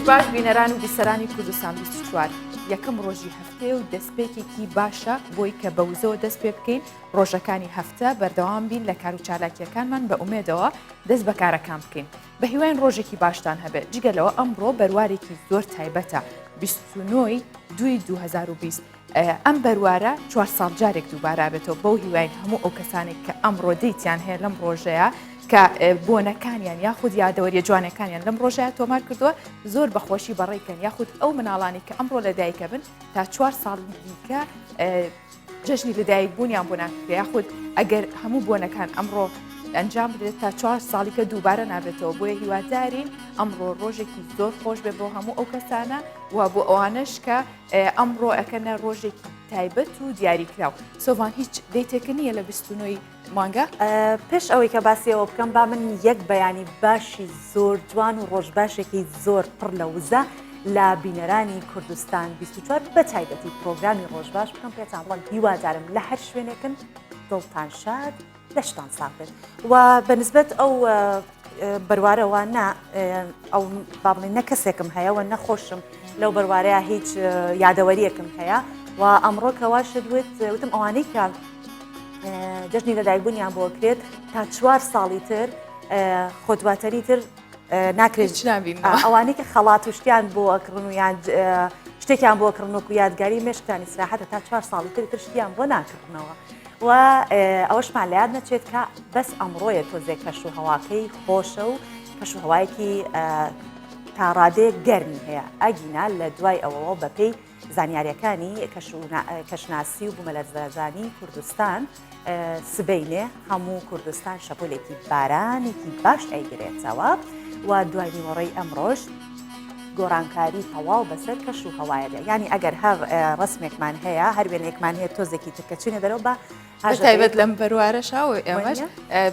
باش بینەران و بیسەرانی کوردستان 24 یەکەم ڕۆژی هەفتەیە و دەستپێکێکی باشە بۆی کە بە وزەوە دەست پێ بکەین ڕۆژەکانی هەفتە بەردەوام بین لە کار و چالاکیەکانمان بە ئومێدەوە دەست بە کارەکان بکەین بە هیواین ڕۆژێکی باشتان هەبێت جگە لەوە ئەمڕۆ بەروارێکی زۆر تایبەتە 29 دوی 2020 ئەم بەروارە چوار ساڵ جارێک دووبارە بێتەوە بەو هیواین هەموو ئەو کەسانێک کە ئەمڕۆ دەیتیان هەیە لەم ڕۆژەیە کە بۆنەکانیان یاخود یادەوەریە جوانەکانیان لەم ڕۆژەیە تۆمار کردووە زۆر بەخۆشی بەڕێکەن یاخود ئەو مناڵانی کە ئەمڕۆ لەدایکە بن تا چوار ساڵ دیکە جەژنی لەدایک بوونیان بۆ ناکرێ یاخود ئەگەر هەموو بۆنەکان ئەمڕۆ ئەنجام بدرێت تا چوار ساڵیکە دووبارە نابێتەوە بۆیە هیوادارین ئەمڕۆ ڕۆژێکی زۆر خۆش بێ بۆ هەموو ئەو کەسانە و بۆ ئەوانش کە ئەمڕۆ ئەکەنە ڕۆژێکی تایبەت و دیاریکراو سۆڤان هیچ date ێکە نییە لە 29 مانگە؟ پێش ئەوەی کە باسی ئەوە بکەم با من یەک بەیانی باشی زۆر جوان و ڕۆژ باشێکی زۆر پڕ لە وزە لە بینەرانی کوردستان 24 بە تایبەتی پرۆگرامی ڕۆژ باش بکەم پێتان بڵێم هیوادارم لە هەر شوێنێکن دڵتان شاد لەشتان ساغ بێت و بە نسبەت ئەو بەروارەوە نا ئەو با بڵێن نە کەسێکم هەیە و نەخۆشم لەو بەروارەیە هیچ یادەوەریەکم هەیە و ئەمڕۆ کەوا شت وت وتم ئەوانەی کە جەژنی لەدایکبوونیان بۆ کرێت تا چوار ساڵی تر خۆدواتەری تر ناکرێت ئەوانەی کە خەڵات و شتیان بۆ ئەکڕن و یان شتێکیان بۆ کڕن وەکو یادگاری مێشکتان ئیسراحەتە تا چوار ساڵی تر تر شتیان بۆ ناکڕنەوە. و ئەوەشمان لە یاد نەچێت کە بەس ئەمڕۆیە تۆزێک کەش و هەواکەی خۆشە و کەش و هەوایەکی تا ڕادەیەک گەرمی هەیە ئەگینا لە دوای ئەوەوە بەپێی زانیاریەکانی کەشناسی و بوومەلەرزەزانی کوردستان سبەینێ هەموو کوردستان شەپۆلێکی بارانێکی باش ئەیگرێتەوە و دوای نیوەڕۆی ئەمڕۆژ گۆڕانکاری تەواو بەسەر کەش و هەوایەدا یانی ئەگەر هەر ڕسمێکمان هەیە هەر وێنەیەکمان هەیە تۆزێکی تر کە چینە دەرەوە بە تایبەت لەم بەروارەشا و ئێمەش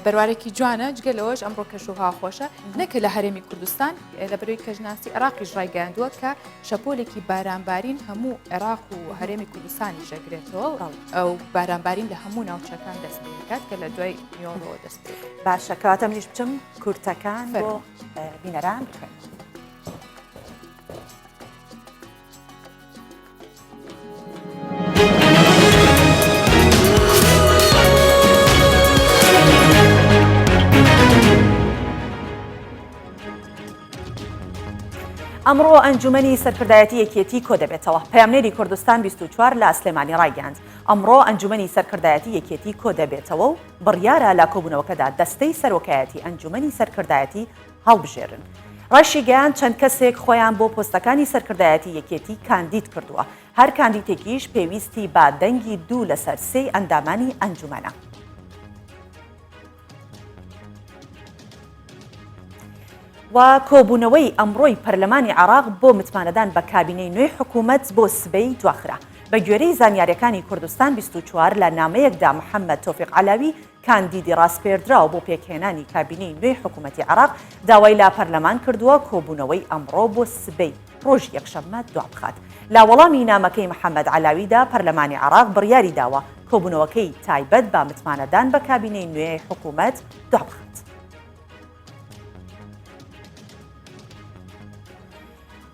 بەروارێکی جوانە جگە لەوەش ئەمڕۆ کەش و هەوا خۆشە نەکە لە هەرێمی کوردستان لە بەرەی کەژناسی عێراقیش ڕایگەیاندووە کە شەپۆلێکی بارانبارین هەموو عێراق و هەرێمی کوردستانی ژەگرێتەوە ئەو بارانبارین لە هەموو ناوچەکان دەست پێکات کە لە دوای نیۆڕەوە دەست پێ باشە کەواتە منیش بچم کورتەکان بۆ بینەران بخوێنم. ئەمڕۆ ئەنجومەنی سەرکردایەتی یەکێتی کۆدەبێتەوە. پەیامنێری کوردستان 24 لە سلێمانی ڕایگەیاند، ئەمڕۆ ئەنجومەنی سەرکردایەتی یەکێتی کۆدەبێتەوە و بڕیارە لە کۆبوونەوەکەدا دەستەی سەرۆکایەتی ئەنجومەنی سەرکردایەتی هەڵبژێرن. ڕایشیگەیاند، چەند کەسێک خۆیان بۆ پۆستەکانی سەرکردایەتی یەکێتی کاندید کردووە، هەر کاندیتێکیش پێویستی بە دەنگی دوو لەسەر سێی ئەندامانی ئەنجومەنە. و کۆبوونەوەی ئەمڕۆی پەرلەمانی عێراق بۆ متمانەدان بە کابینەی نوێی حکوومەت بۆ سبەی دواخرا. بە گوێرەی زانیارییەکانی کوردستان 24 لە نامەیەکدا محەممەد تۆفیق عەلاوی کاندیدی ڕاسپێردراو بۆ پێکهێنانی کابینەی نوێی حکوومەتی عێراق داوای لە پەرلەمان کردووە کۆبوونەوەی ئەمڕۆ بۆ سبەی ڕۆژی یەکشەممە دوابخات. لە وەڵامی نامەکەی محەممەد عەلاویدا پەرلەمانی عێراق بڕیاری داوە کۆبوونەوەکەی تایبەت بە متمانەدان بە کابینەی نوێی حکوومەت دوابخات.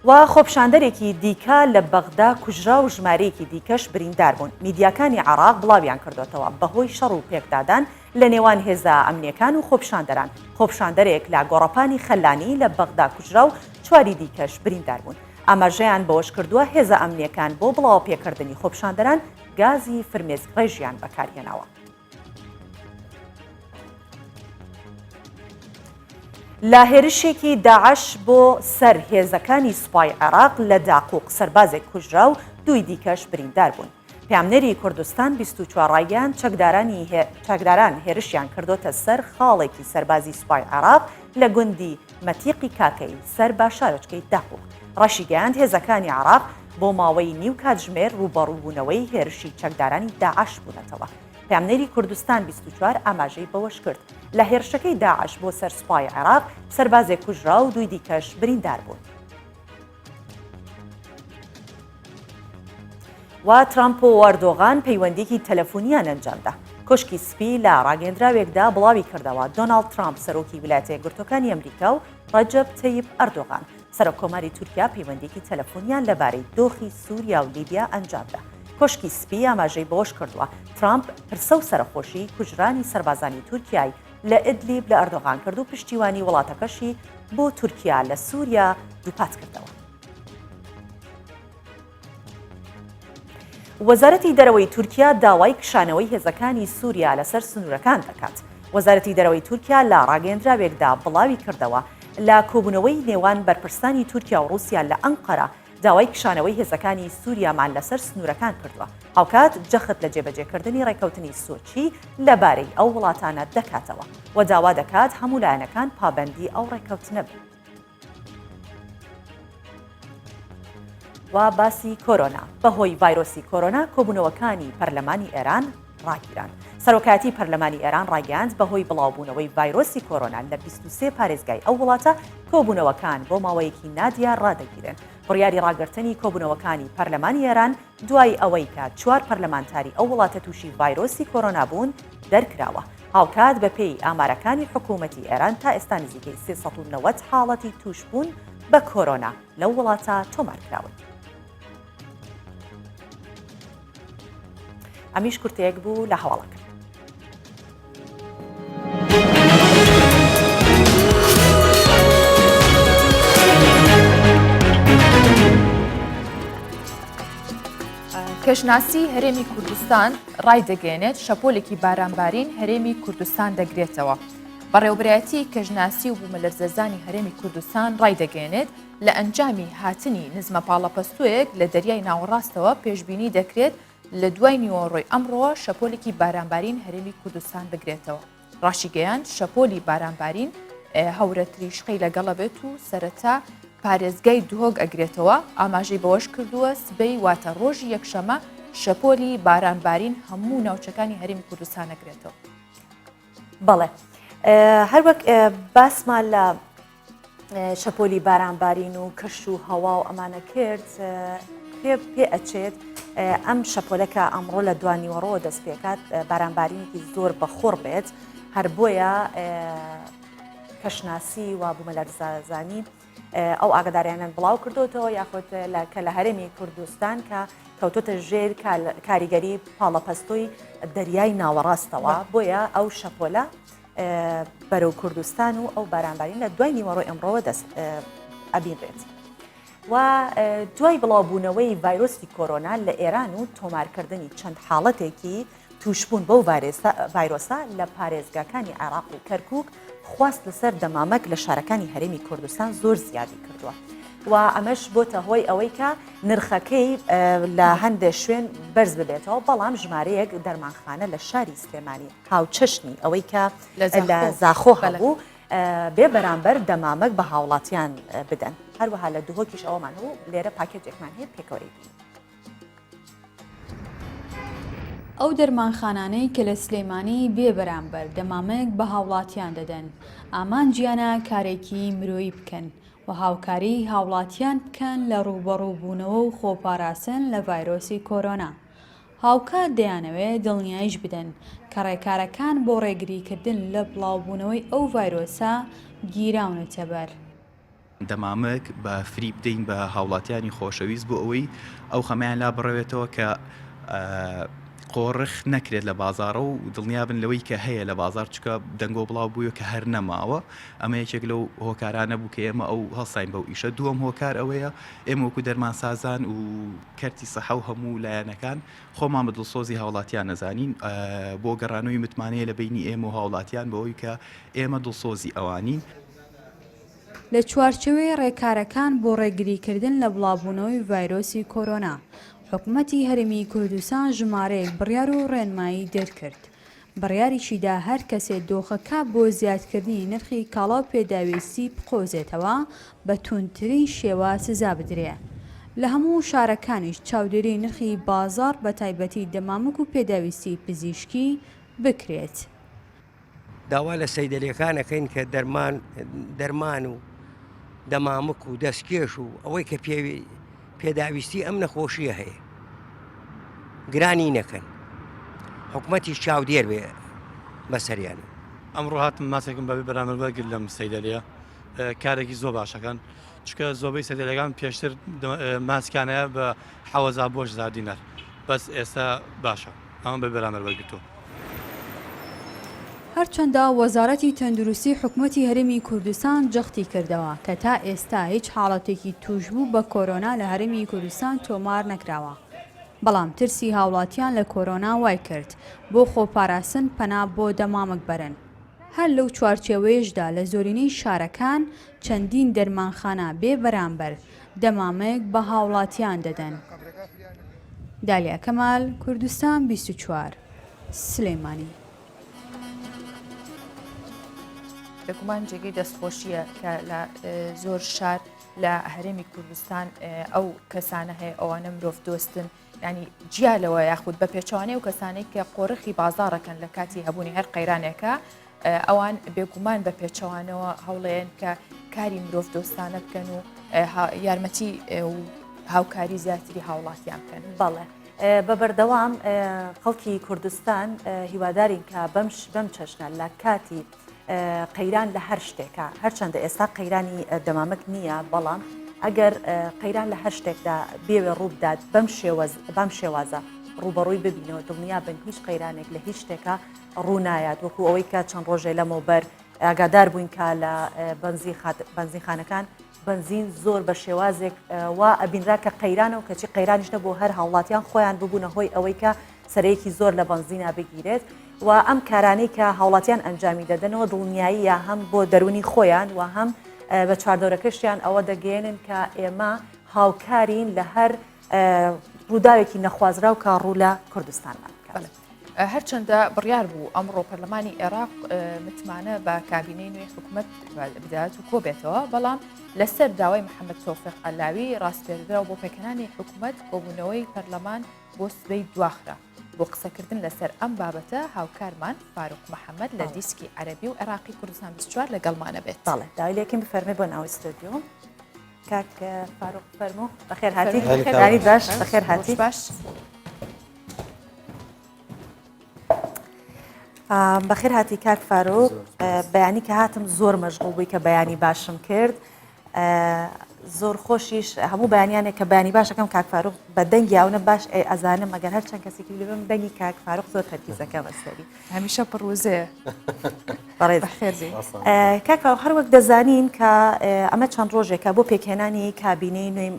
و خۆپیشاندەرێکی دیکە لە بەغدا کوژرا و ژمارەیەکی دیکەش بریندار بوون. میدیاکانی عێراق بڵاویان کردۆتەوە، بەهۆی شەڕ و پێکدادان لە نێوان هێزە ئەمنییەکان و خۆپیشاندەران، خۆپیشاندەرێک لە گۆڕەپانی خەلانی لە بەغدا کوژرا و چواری دیکەش بریندار بوون. ئاماژەیان بەوەشکردووە، هێزە ئەمنییەکان بۆ بڵاوەپێکردنی خۆپیشاندەران گازی فرمێسکڕێژیان بەکارهێناوە. لە هێرشێکی داعش بۆ سەر هێزەکانی سوپای عێراق لە داقوق سەربازێک کوژرا و دووی دیکەش بریندار بوون. پەیامنێری کوردستان 24 ڕایگەیاند چەکدارانی چەکداران هێرشیان کردۆتە سەر خاڵێکی سەربازی سوپای عێراق لە گوندی مەتیقی کاکەیی سەر بە شارۆچکەی داقوق. ڕاشیگەیاند هێزەکانی عێراق بۆ ماوەی نیو کاتژمێر ڕووبەڕووبوونەوەی هێرشی چەکدارانی داعش بوونەتەوە. پەیامنێری کوردستان 24 ئاماژەی بەوەشکرد، لە هێرشەکەی داعش بۆ سەر سوپای عێراق سەربازێک کوژرا و دووی دیکەش بریندار بوون. و ترامپ و ئەردۆغان پەیوەندیکی تەلەفۆنیان ئەنجامدا. کۆشکی سپی لە ڕاگەندراوێکدا بڵاوی کردەوە، دۆناڵد ترامپ سەرۆکی ویلایەتە یەکگرتووەکانی ئەمریکا و ڕەجەب تەیب ئەردۆغان. سەرۆککۆماری تورکیا پەیوەندییەکی تەلەفۆنیان لەبارەی دۆخی سووریا و لیبیا ئەنجامدا. کۆشکی سپی ئاماژەی بەوەشکردووە، ترامپ پرسە و سەرەخۆشی کوژرانی سەربازانی تورکیای لە ئیدلیب لە ئەردۆغان کرد و پشتیوانی وڵاتەکەشی بۆ تورکیا لە سووریا دووپاتکردەوە. وەزارەتی دەرەوەی تورکیا داوای کشانەوەی هێزەکانی سووریا لەسەر سنوورەکان دەکات. وەزارەتی دەرەوەی تورکیا لە ڕاگەیەندراوێکدا بڵاوی کردەوە، لە کۆبوونەوەی نێوان بەرپرسانی تورکیا و ڕووسیا لە ئەنقەرە داوای کشانەوەی هێزەکانی سووریامان لەسەر سنوورەکان کردووە، هاوکات جەخت لە جێبەجێکردنی ڕێککەوتنی سۆچی لەبارەی ئەو وڵاتانە دەکاتەوە و داوا دەکات هەموو لایەنەکان پابەندی ئەو ڕێککەوتنە بن. و باسی کۆرۆنا، بەهۆی ڤایرۆسی کۆرۆنا کۆبوونەوەکانی پەرلەمانی ئێران ڕاگیران. سەرۆکایەتی پەرلەمانی ئێران ڕایگەیاند، بەهۆی بڵاوبوونەوەی ڤایرۆسی کۆرۆنا لە 23 پارێزگای ئەو وڵاتە کۆبوونەوەکان بۆ ماوەیەکی نادیار ڕادەگیرێن. بڕیاری ڕاگرتنی کۆبوونەوەکانی پەرلەمانی ئێران دوای ئەوەی کە چوار پەرلەمانتاری ئەو وڵاتە تووشی ڤایرۆسی کۆرۆنا بوون دەرکراوە. هاوکات بەپێی ئامارەکانی حکوومەتی ئێران تا ئێستا نزیکەی 390 حاڵەتی تووشبوون بە کۆرۆنا لەو وڵاتە تۆمارکراون. ئەمیش کورتەیەک بوو لە هەواڵەکە. کەشناسی هەرێمی کوردستان ڕایدەگەیەنێت شەپۆلێکی بارانبارین هەرێمی کوردستان دەگرێتەوە. بەڕێوبرایەتی کەشناسی و بوومەلەرزەزانی هەرێمی کوردستان ڕایدەگەیەنێت لە ئەنجامی هاتنی نزمە پاڵەپەستۆیەک لە دەریای ناوەڕاستەوە پێشبینی دەکرێت لە دوای نیوەڕۆی ئەمڕۆوە شەپۆلێکی بارانبارین هەرێمی کوردستان بگرێتەوە. ڕاشیگەیاند، شەپۆلی بارانبارین هەورە تریشقەی لەگەڵە بێت و سەرەتا پارێزگای دهۆک ئەگرێتەوە، ئاماژەی بەوەش کردووە، سبەی واتە ڕۆژی یەکشەمە شەپۆلی بارانبارین هەموو ناوچەکانی هەرێمی کوردستان ئەگرێتەوە. بەڵێ هەروەک باسمان لە شەپۆلی بارانبارین و کەش و هەوا و ئەمانە کرد پێ پێ ئەچێت ئەم شەپۆلەکە ئەمڕۆ لە دوانیوەڕەوە دەست پێکات بارانبارینێکی زۆر بەخۆڕ بێت هەر بۆیە کەشناسی و بوومەلەرزازانی ئەو ئاگداریانیان بڵاو کردوتەوە یاخود کە لە هەرێمی کوردستان کە کەوتۆتە ژێر کاریگەری پاڵەپەستۆی دەریای ناوەڕاستەوە بۆیە ئەو شەپۆلە بەرەو کوردستان و ئەو بارانبارین لە دوای نیوەڕۆی ئەمڕۆوە دەست ئەبینرێت. و دوای بڵاوبوونەوەی ڤایرۆسی کۆرۆنا لە ئێران و تۆمارکردنی چەند حاڵەتێکی تووشبوون بەو ڤایرۆسە لە پارێزگاکانی عێراق و کەرکوک خواست لەسەر دەمامک لە شارەکانی هەرێمی کوردستان زۆر زیادی کردووە. و ئەمەش بۆتە هۆی ئەوەی کە نرخەکەی لە هەندێک شوێن بەرز ببێتەوە بەڵام ژمارەیەک دەرمانخانە لە شاری سلێمانی هاوچەشنی ئەوەی کە لە زاخۆ هەبوو بێ بەرامبەر دەمامک بە هاوڵاتیان بدەن هەروەها لە دهۆکیش ئەوەمان هەبوو لێرە پاکێجێکمان هەیە پێکەوە ئەیبینین. ئەو دەرمانخانانەی کە لە سلێمانی بێ بەرامبەر دەمامک بە هاوڵاتیان دەدەن، ئامانجیانە کارێکی مرۆیی بکەن و هاوکاری هاوڵاتیان بکەن لە ڕووبەڕووبوونەوە و خۆپاراستن لە ڤایرۆسی کۆرۆنا. هاوکات دەیانەوێت دڵنیاییش بدەن کە ڕێکارەکان بۆ ڕێگریکردن لە بڵاوبوونەوەی ئەو ڤایرۆسە گیراونەتەبەر. دەمامک بە free بدەین بە هاوڵاتیانی خۆشەویست بۆ ئەوەی ئەو خەمەیان لا بڕەوێتەوە کە قۆرخ نەکرێت لە بازاڕە و دڵنیابن لەوەی کە هەیە لە بازار چکە دەنگۆ بڵاو بووە کە هەر نەماوە ئەمە یەکێک لەو هۆکارانە بوو کە ئێمە ئەو هەڵساین بەو ئیشە دووەم هۆکار ئەوەیە ئێمە وەکو دەرمانسازان و کەرتی سەحە و هەموو لایەنەکان خۆمان بە دڵسۆزی هاوڵاتیان نەزانین بۆ گەڕانەوەی متمانەیە لە بینی ئێمە و هاوڵاتیان بەوەی کە ئێمە دڵسۆزی ئەوانین. لە چوارچێوەی ڕێکارەکان بۆ ڕێگریکردن لە بڵاوبوونەوەی ڤایرۆسی کۆرۆنا، حکومەتی هەرێمی کوردستان ژمارەیەک بڕیار و ڕێنمایی دەرکرد، بڕیاریشیدا هەر کەسێ دۆخەکە بۆ زیادکردنی نرخی کاڵا و پێداویستی بقۆزێتەوە بە توندترین شێوە سزا بدرێ. لە هەموو شارەکانیش چاودێری نرخی بازاڕ بەتایبەتی دەمامک و پێداویستی پزیشکی بکرێت. داوا لە سەیدەلیەکان ئەکەین کە دەرمان دەرمان و دەمامک و دەستکێش و ئەوەی کە پێداویستی ئەم نەخۆشیە هەیە گرانی نەکەن حکومەتی چاودێر بێ بەسەریان. ئەمڕۆ هاتم ماسێکم بەبێ بەرامبەر وەرگرت لەم سەیدەلیە. کارێکی زۆر باشەکەن چکە زۆبەی سەدەلەکان پێشتر ماسکانەیە بە حەوەزا بۆش زار دینار بەس ئێستا باشە ئەمە بە بەرامبەر وەرگتووە. هەرچەندە وەزارەتی تەندروستی حکومەتی هەرێمی کوردستان جەختی کردەوە کە تا ئێستا هیچ حاڵەتێکی تووشبوو بە کۆرۆنا لە هەرێمی کوردستان تۆمار نەکراوە، بەڵام ترسی هاوڵاتیان لە کۆرۆنا وایکرد بۆ خۆپاراستن پەنا بۆ دەمامک بەرن. هەر لەو چوارچێوەیەشدا لە زۆرینەی شارەکان چەندین دەرمانخانە بێ بەرامبەر دەمامک بە هاوڵاتیان دەدەن. دالیا کەمال، کوردستان 24، سلێمانی. بێگومان جێگەی دەستخۆشییە کە لە زۆر شار لە هەرێمی کوردستان ئەو کەسانە هەیە ئەوانە مرۆڤ دۆستن ینی جیا لەوە یاخود بە پێچوانەی و کەسانێک کە قۆرخی بازاڕەکەن لە کاتی هەبوونی هەر قەیرانێکە ئەوان بێگومان بە پێچەوانەوە هەوڵێن کە کاری مرۆڤ دۆستانە بکەن و یارمەتی و هاوکاری زیاتری هاوڵاتیان بکەن. بەڵێ بە بەردەوام خەڵکی کوردستان هیوادارین کە بەم بەم چەشنە لە کاتی قەیران لە هەر شتێکە هەرچەندە ئێستا قەیرانی دەمامک نییە بەڵام ئەگەر قەیران لە هەر شتێکدا بێوێ ڕووبدات بەم شێوەز بەم شێوازە ڕوبەڕووی ببینەوە دڵنیا بن هیچ قەیرانێک لە هیچ شتێکە ڕوونایات وەکو ئەوەی کە چەند ڕۆژێ لەمەوبەر ئاگادار بووین کە لە بەنزینخانەکان بەنزین زۆر بە شێوازێک وا ئەبینرا کە قەیرانە و کەچی قەیرانیش نەبوو هەر هاوڵاتیان خۆیان ببوونە هۆی ئەوەی کە سەرەیەکی زۆر لە بەنزینا بگیرێت و ئەم کارانەی کە هاوڵاتیان ئەنجامی دەدەنەوە دڵنیاییە هەم بۆ دەرونی خۆیان و هەم بە چواردەورەکەشیان ئەوە دەگەیەنن کە ئێمە هاوکارین لە هەر ڕووداوێکی نەخوازراو کە ڕوو لە کوردستانمان بکات. هەرچەندە بڕیار بوو ئەمڕۆ پەرلەمانی عێراق متمانە بە کابینەی نوێی حکومەت بدات و کۆبێتەوە، بەڵام لەسەر داوای محەممەد تۆفیق عەلاوی ڕاسپێردراو بۆ پێکهێنانی حکومەت کۆبوونەوەی پەرلەمان بۆ سبەی دواخرا. بۆ قسەکردن لەسەر ئەم بابەتە هاوکارمان فاروق محەممەد لە دیسکی عەرەبی و عێراقی کوردستان 24 لەگەڵمانە بێت. بەڵێ داوای لێکەین بفەرمێ بۆ ناو ستۆدیۆ. کاک فاروق فەرموو بەخێر هاتی. باش بەخێر هاتی. باش. بەخێر هاتی کاک فاروق بەیانی کە هاتم زۆر مەشغوڵ بووی کە بەیانی باشم کرد زۆر خۆشیش هەموو بەیانیانێک کە بەیانی باشەکەم کاک فاروق بە دەنگی ئەونە باش ئەزانم ئەگەر هەر چەند کەسێکی لەبم دەنگی کاک فاروق زۆر تەرکیزەکە بەسەری هەمیشە پڕوزێ بەڕێز کاک فاروق هەر وەک دەزانین کە ئەمە چەند ڕۆژێکە بۆ پێکهێنانی کابینەی نوێی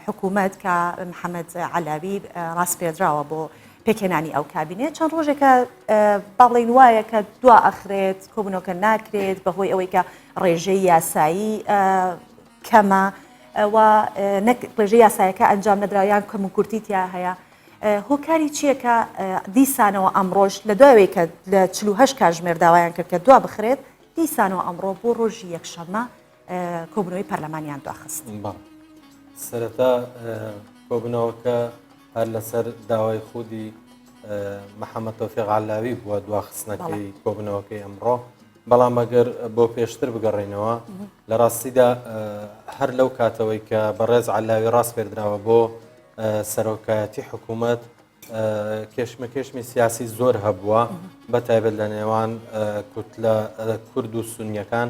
حکوومەت کە محەممەد عەلاوی ڕاسپێردراوە بۆ پێکهێنانی ئەو کابینەیە چەند ڕۆژێکە با بڵێین وایە کە دوا ئەخرێت کۆبوونەوەکە ناکرێت بەهۆی ئەوەی کە ڕێژەی یاسایی کەمە و نەک ڕێژەی یاسایەکە ئەنجام نەدرا یان کەم و کورتی تیا هەیە هۆکاری چییە کە دیسانەوە ئەمڕۆش لە دوای کە لە 48 کاژمێر داوایان کرد کە دوا بخرێت دیسانەوە ئەمڕۆ بۆ ڕۆژی یەکشەممە کۆبوونەوەی پەرلەمانیان دواخست. سەرەتا کۆبوونەوەکە هەر لەسەر داوای خودی محەممەد تۆفیق علاوی بووە دواخستنەکەی کۆبوونەوەکەی ئەمڕۆ بەڵام ئەگەر بۆ پێشتر بگەڕێنەوە لە ڕاستیدا هەر لەو کاتەوەی کە بەڕێز علاوی ڕاستپێردراوە بۆ سەرۆکایەتی حکوومەت کێشمەکێشمی سیاسی زۆر هەبووە بە تایبەت لە نێوان کوتلە کورد و سونیەکان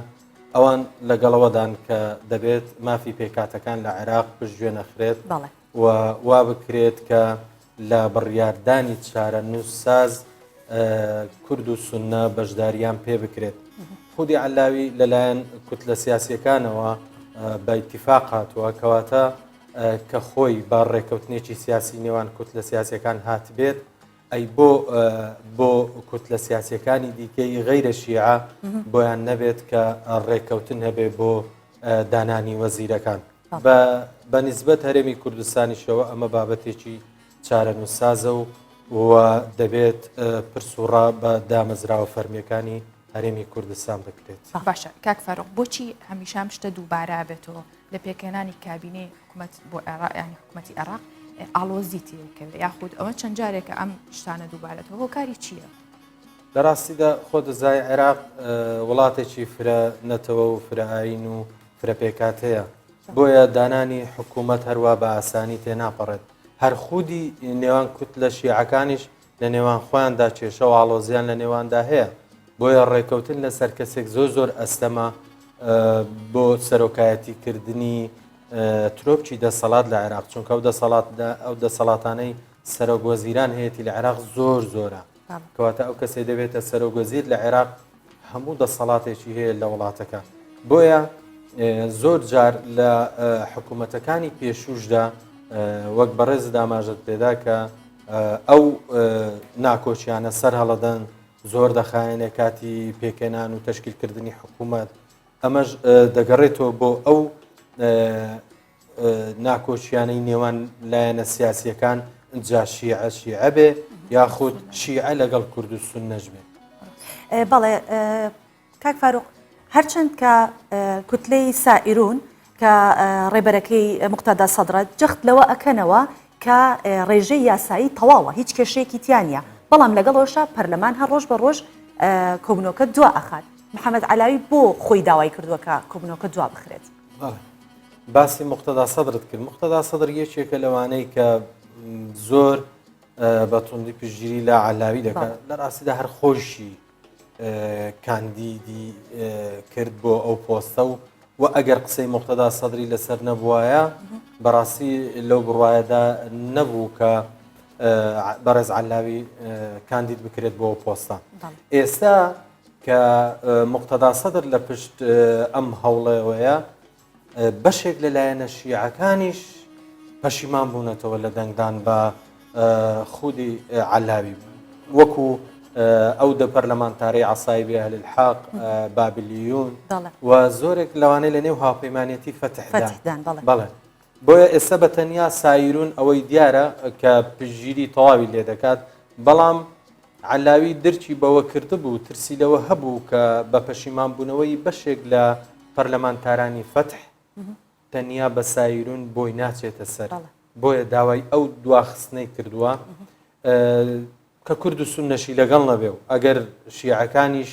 ئەوان لەگەڵەوەدان کە دەبێت مافی پێکاتەکان لە عێراق پشتگوێ نەخرێت و وا بکرێت کە لە بڕیاردانی چارەنووسساز کورد و سوننە بەشداریان پێ بکرێت. خودی عەلاوی لەلایەن کوتلە سیاسیەکانەوە بە ئیتیفاق هاتووە کەواتە کە خۆی بە ڕێککەوتنێکی سیاسی نێوان کوتلە سیاسیەکان هاتبێت ئەی بۆ بۆ کوتلە سیاسیەکانی دیکەی غەیرە شیعە بۆیان نەبێت کە ڕێککەوتن هەبێ بۆ دانانی وەزیرەکان بە نیسبەت هەرێمی کوردستانیشەوە ئەمە بابەتێکی چارەنووسسازە و و دەبێت پرس و ڕا بە دامەزراوە فەرمیەکانی هەرێمی کوردستان بکرێت. باشە کاک فاروق بۆچی هەمیشە ئەم شتە دووبارە بێتەوە لە پێکهێنانی کابینەی حکومەت بۆ عێراق یانی حکومەتی عێراق ئاڵۆزی تێکەوێ یاخود ئەوە چەند جارێکە ئەم شتانە دووبارەتەوە هۆکاری چییە؟ لە ڕاستیدا خۆ دەزای عێراق وڵاتێکی فرە نەتەوە و فرە ئاین و فرە پێکاتەیە بۆیە دانانی حکوومەت هەروە بە ئاسانی تێناپەڕێت هەر خودی نێوان کوت لە شیعەکانیش لە نێوان خۆیاندا کێشە و ئاڵۆزیان لە نێواندا هەیە بۆیە ڕێکەوتن لەسەر کەسێک زۆر زۆر ئەستەمە. بۆ سەرۆکایەتی کردنی ترۆپکی دەسەڵات لە عێراق چونکە ئەو دەسەڵات ئەو دەسەڵاتانەی سەرۆک وەزیران هەیەی لە عێراق زۆر زۆرە کەواتە ئەو کەسەی دەبێتە سەرۆک وەزیر لە عێراق هەموو دەسەڵاتێکی هەیە لە وڵاتەکە بۆیە زۆر جار لە حکوومەتەکانی پێشوشدا وەک بەڕێز داماژت پێدا کە ئەو ناکۆچیانە سەر هەڵەدەن زۆر دەخایەنێ کاتی پێکهێنان و تەشکیلکردنی حکوومەت ئەمەش دەگەڕێتەوە بۆ ئەو ناکۆکیانەی نێوان لایەنە سیاسیەکان جا شیعە شیعە بێ یاخود شیعە لەگەڵ کورد و سوننەش بێ. بەڵێ کاک فاروق هەرچەند کە کوتلەی سائیرون کە ڕێبەرەکەی مقتەدا سەدرە جەخت لەوە ئەکەنەوە کە ڕێژەی یاسایی تەواوە هیچ کێشەیەکی تیا نییە بەڵام لەگەڵ ئەوشا پەرلەمان هەر ڕۆژ بە ڕۆژ کۆبوونەوەکە دوا ئەخات محەممەد علاوی بۆ خۆی داوای کردووە کە کۆبوونەوەکە دوا بخرێت. باسی مقتەدا سەدرت کرد مقتەدا سەدر یەکێکە لەوانەی کە زۆر بە توندی پشتگیری لە علاوی دەکات لە ڕاستیدا هەر خۆشی کاندیدی کرد بۆ ئەو پۆستە و و ئەگەر قسەی مقتەدا سەدری لەسەر نەبوایە بەڕاستی لەو بڕواایەدا نەبوو کە بەڕێز علاوی کاندید بکرێت بۆ پۆستە ئێستا کە مقتەدا سەدر لە پشت ئەم هەوڵەوەیە بەشێک لە لایەنە شیعەکانیش پەشیمان بوونەتەوە لە دەنگدان بە خودی عەلاوی وەکو ئەو دە پەرلەمانتارەی عەسایبی ئەهل الحەق بابلیون و زۆرێک لەوانەی لە نێو هاوپەیمانێتی فەتحدان بەڵێ بۆیە ئێستا بە تەنیا سایرون ئەوەی دیارە کە پشتگیری تەواوی لێ دەکات بەڵام عەلاوی درکی بەوە کردبوو، ترسی لەوە هەبوو کە بە پەشیمانبوونەوەی بەشێک لە پەرلەمانتارانی فەتح تەنیا بە سایرون بۆی ناچێتە سەر، بۆیە داوای ئەو دواخستنەی کردووە کە کورد و سوننەشی لەگەڵ نەبێ و ئەگەر شیعەکانیش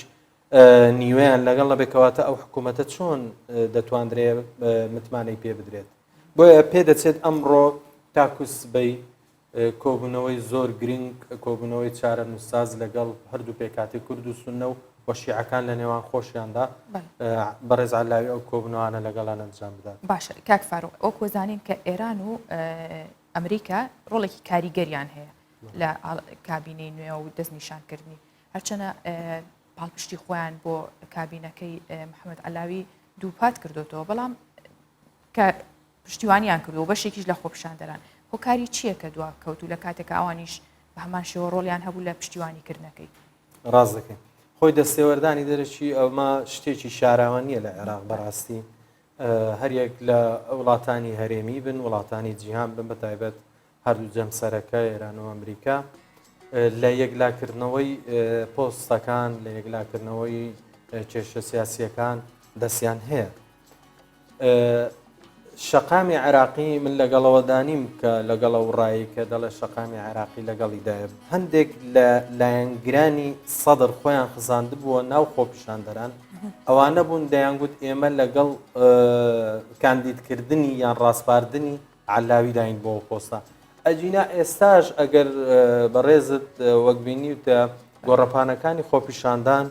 نیوەیان لەگەڵ نەبێ کەواتە ئەو حکوومەتە چۆن دەتواندرێ متمانەی پێ بدرێت. بۆیە پێدەچێت ئەمڕۆ تاکو سبەی کۆبوونەوەی زۆر گرنگ، کۆبوونەوەی چارەنووسساز لەگەڵ هەردوو پێکهاتەی کورد و سوننە و و شیعەکان لە نێوان خۆشیاندا بەڕێز عەلاوی ئەو کۆبوونەوانە لەگەڵیان ئەنجام بدات. باشە کاک فاروق وەکو زانین کە ئێران و ئەمریکا ڕۆڵێکی کاریگەریان هەیە لە کابینەی نوێ و دەستنیشانکردنی هەرچەنە پاڵپشتی خۆیان بۆ کابینەکەی محەممەد علاوی دووپات کردوتەوە بەڵام کە پشتیوانیان کردووە و بەشێکیش لە خۆپیشاندەران. هۆکاری چییە کە دوا کەوت و لە کاتێکا ئەوانیش بە هەمان شێوە ڕۆڵیان هەبوو لە پشتیوانی کردنەکەی؟ ڕاست دەکەی. خۆی دەستێوەردانی دەرەکی ئەمە شتێکی شاراوە نییە لە عێراق بەڕاستی هەریەک لە وڵاتانی هەرێمی بن وڵاتانی جیهان بن بە تایبەت هەردوو جەمسەرەکە ئێران و ئەمریکا لە یەکلاکردنەوەی پۆستەکان لە یەکلاکردنەوەی کێشە سیاسیەکان دەستیان هەیە. شەقامی عێراقی من لەگەڵەوەدانیم کە لەگەڵ ئەو ڕایی کە دەڵێ شەقامی عێراقی لەگەڵیدایە هەندێک لە لایەنگرانی سەدر خۆیان خزاندبووە ناو خۆپیشاندەران ئەوانە بوون دەیانگوت ئێمە لەگەڵ کاندیدکردنی یان ڕاسپاردنی عەلاوی داین بۆ پۆستە ئەگینا ئێستاش ئەگەر بەڕێزت وەک بینیوتە گۆڕەپانەکانی خۆپیشاندان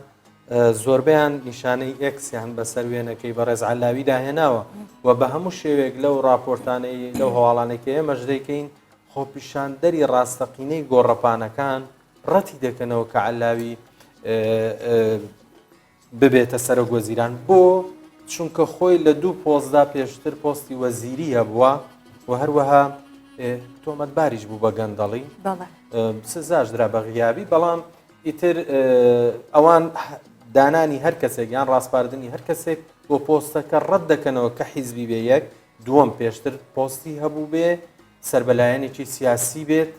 زۆربەیان نیشانەی ئێکسیان بەسەر وێنەکەی بەڕێز عەلاویدا هێناوە و بە هەموو شێوەیەک لەو راپۆرتانەی لەو هەواڵانەی کە ئێمەش دەیکەین خۆپیشاندەری ڕاستەقینەی گۆڕەپانەکان ڕەتی دەکەنەوە کە عەلاوی ببێتە سەرۆک وەزیران بۆ؟ چونکە خۆی لە دوو پۆستدا پێشتر پۆستی وەزیری هەبووە و هەروەها تۆمەتباریش بوو بە گەندەڵی سزاش درا بە غیابی بەڵام ئیتر ئەوان دانانی هەر کەسێک یان ڕاسپاردنی هەر کەسێک بۆ پۆستەکە ڕەت دەکەنەوە کە حیزبی بێ یەک دووەم پێشتر پۆستی هەبوو بێ سەر بەلایەنێکی سیاسی بێت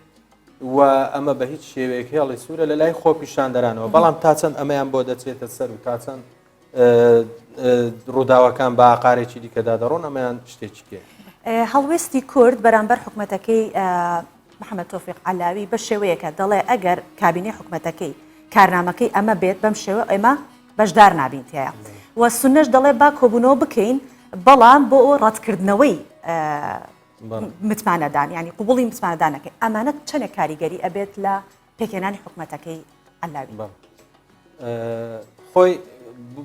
و ئەمە بە هیچ شێوەیەک هێڵی سوورە لە لای خۆپیشاندەرانەوە بەڵام تا چەند ئەمەیان بۆ دەچێتە سەر و تا چەند ڕووداوەکان بە ئاقارێکی دیکەدا دەڕۆن ئەمەیان شتێکی پێ. هەڵوێستی کورد بەرامبەر حکومەتەکەی محەممەد تۆفیق عەلاوی بە شێوەیەکە دەڵێ ئەگەر کابینەی حکومەتەکەی کارنامەکەی ئەمە بێت بەم شێوە ئێمە بەشدار نابین تیایا و سونەش دەڵێ با کۆبوونەوە بکەین بەڵام بۆ ڕەتکردنەوەی متمانەدان ینی قوبڵی متمانەدانەکەی ئەمانە چەندێک کاریگەری ئەبێت لە پێکهێنانی حکومەتەکەی عەلاوی؟ خۆی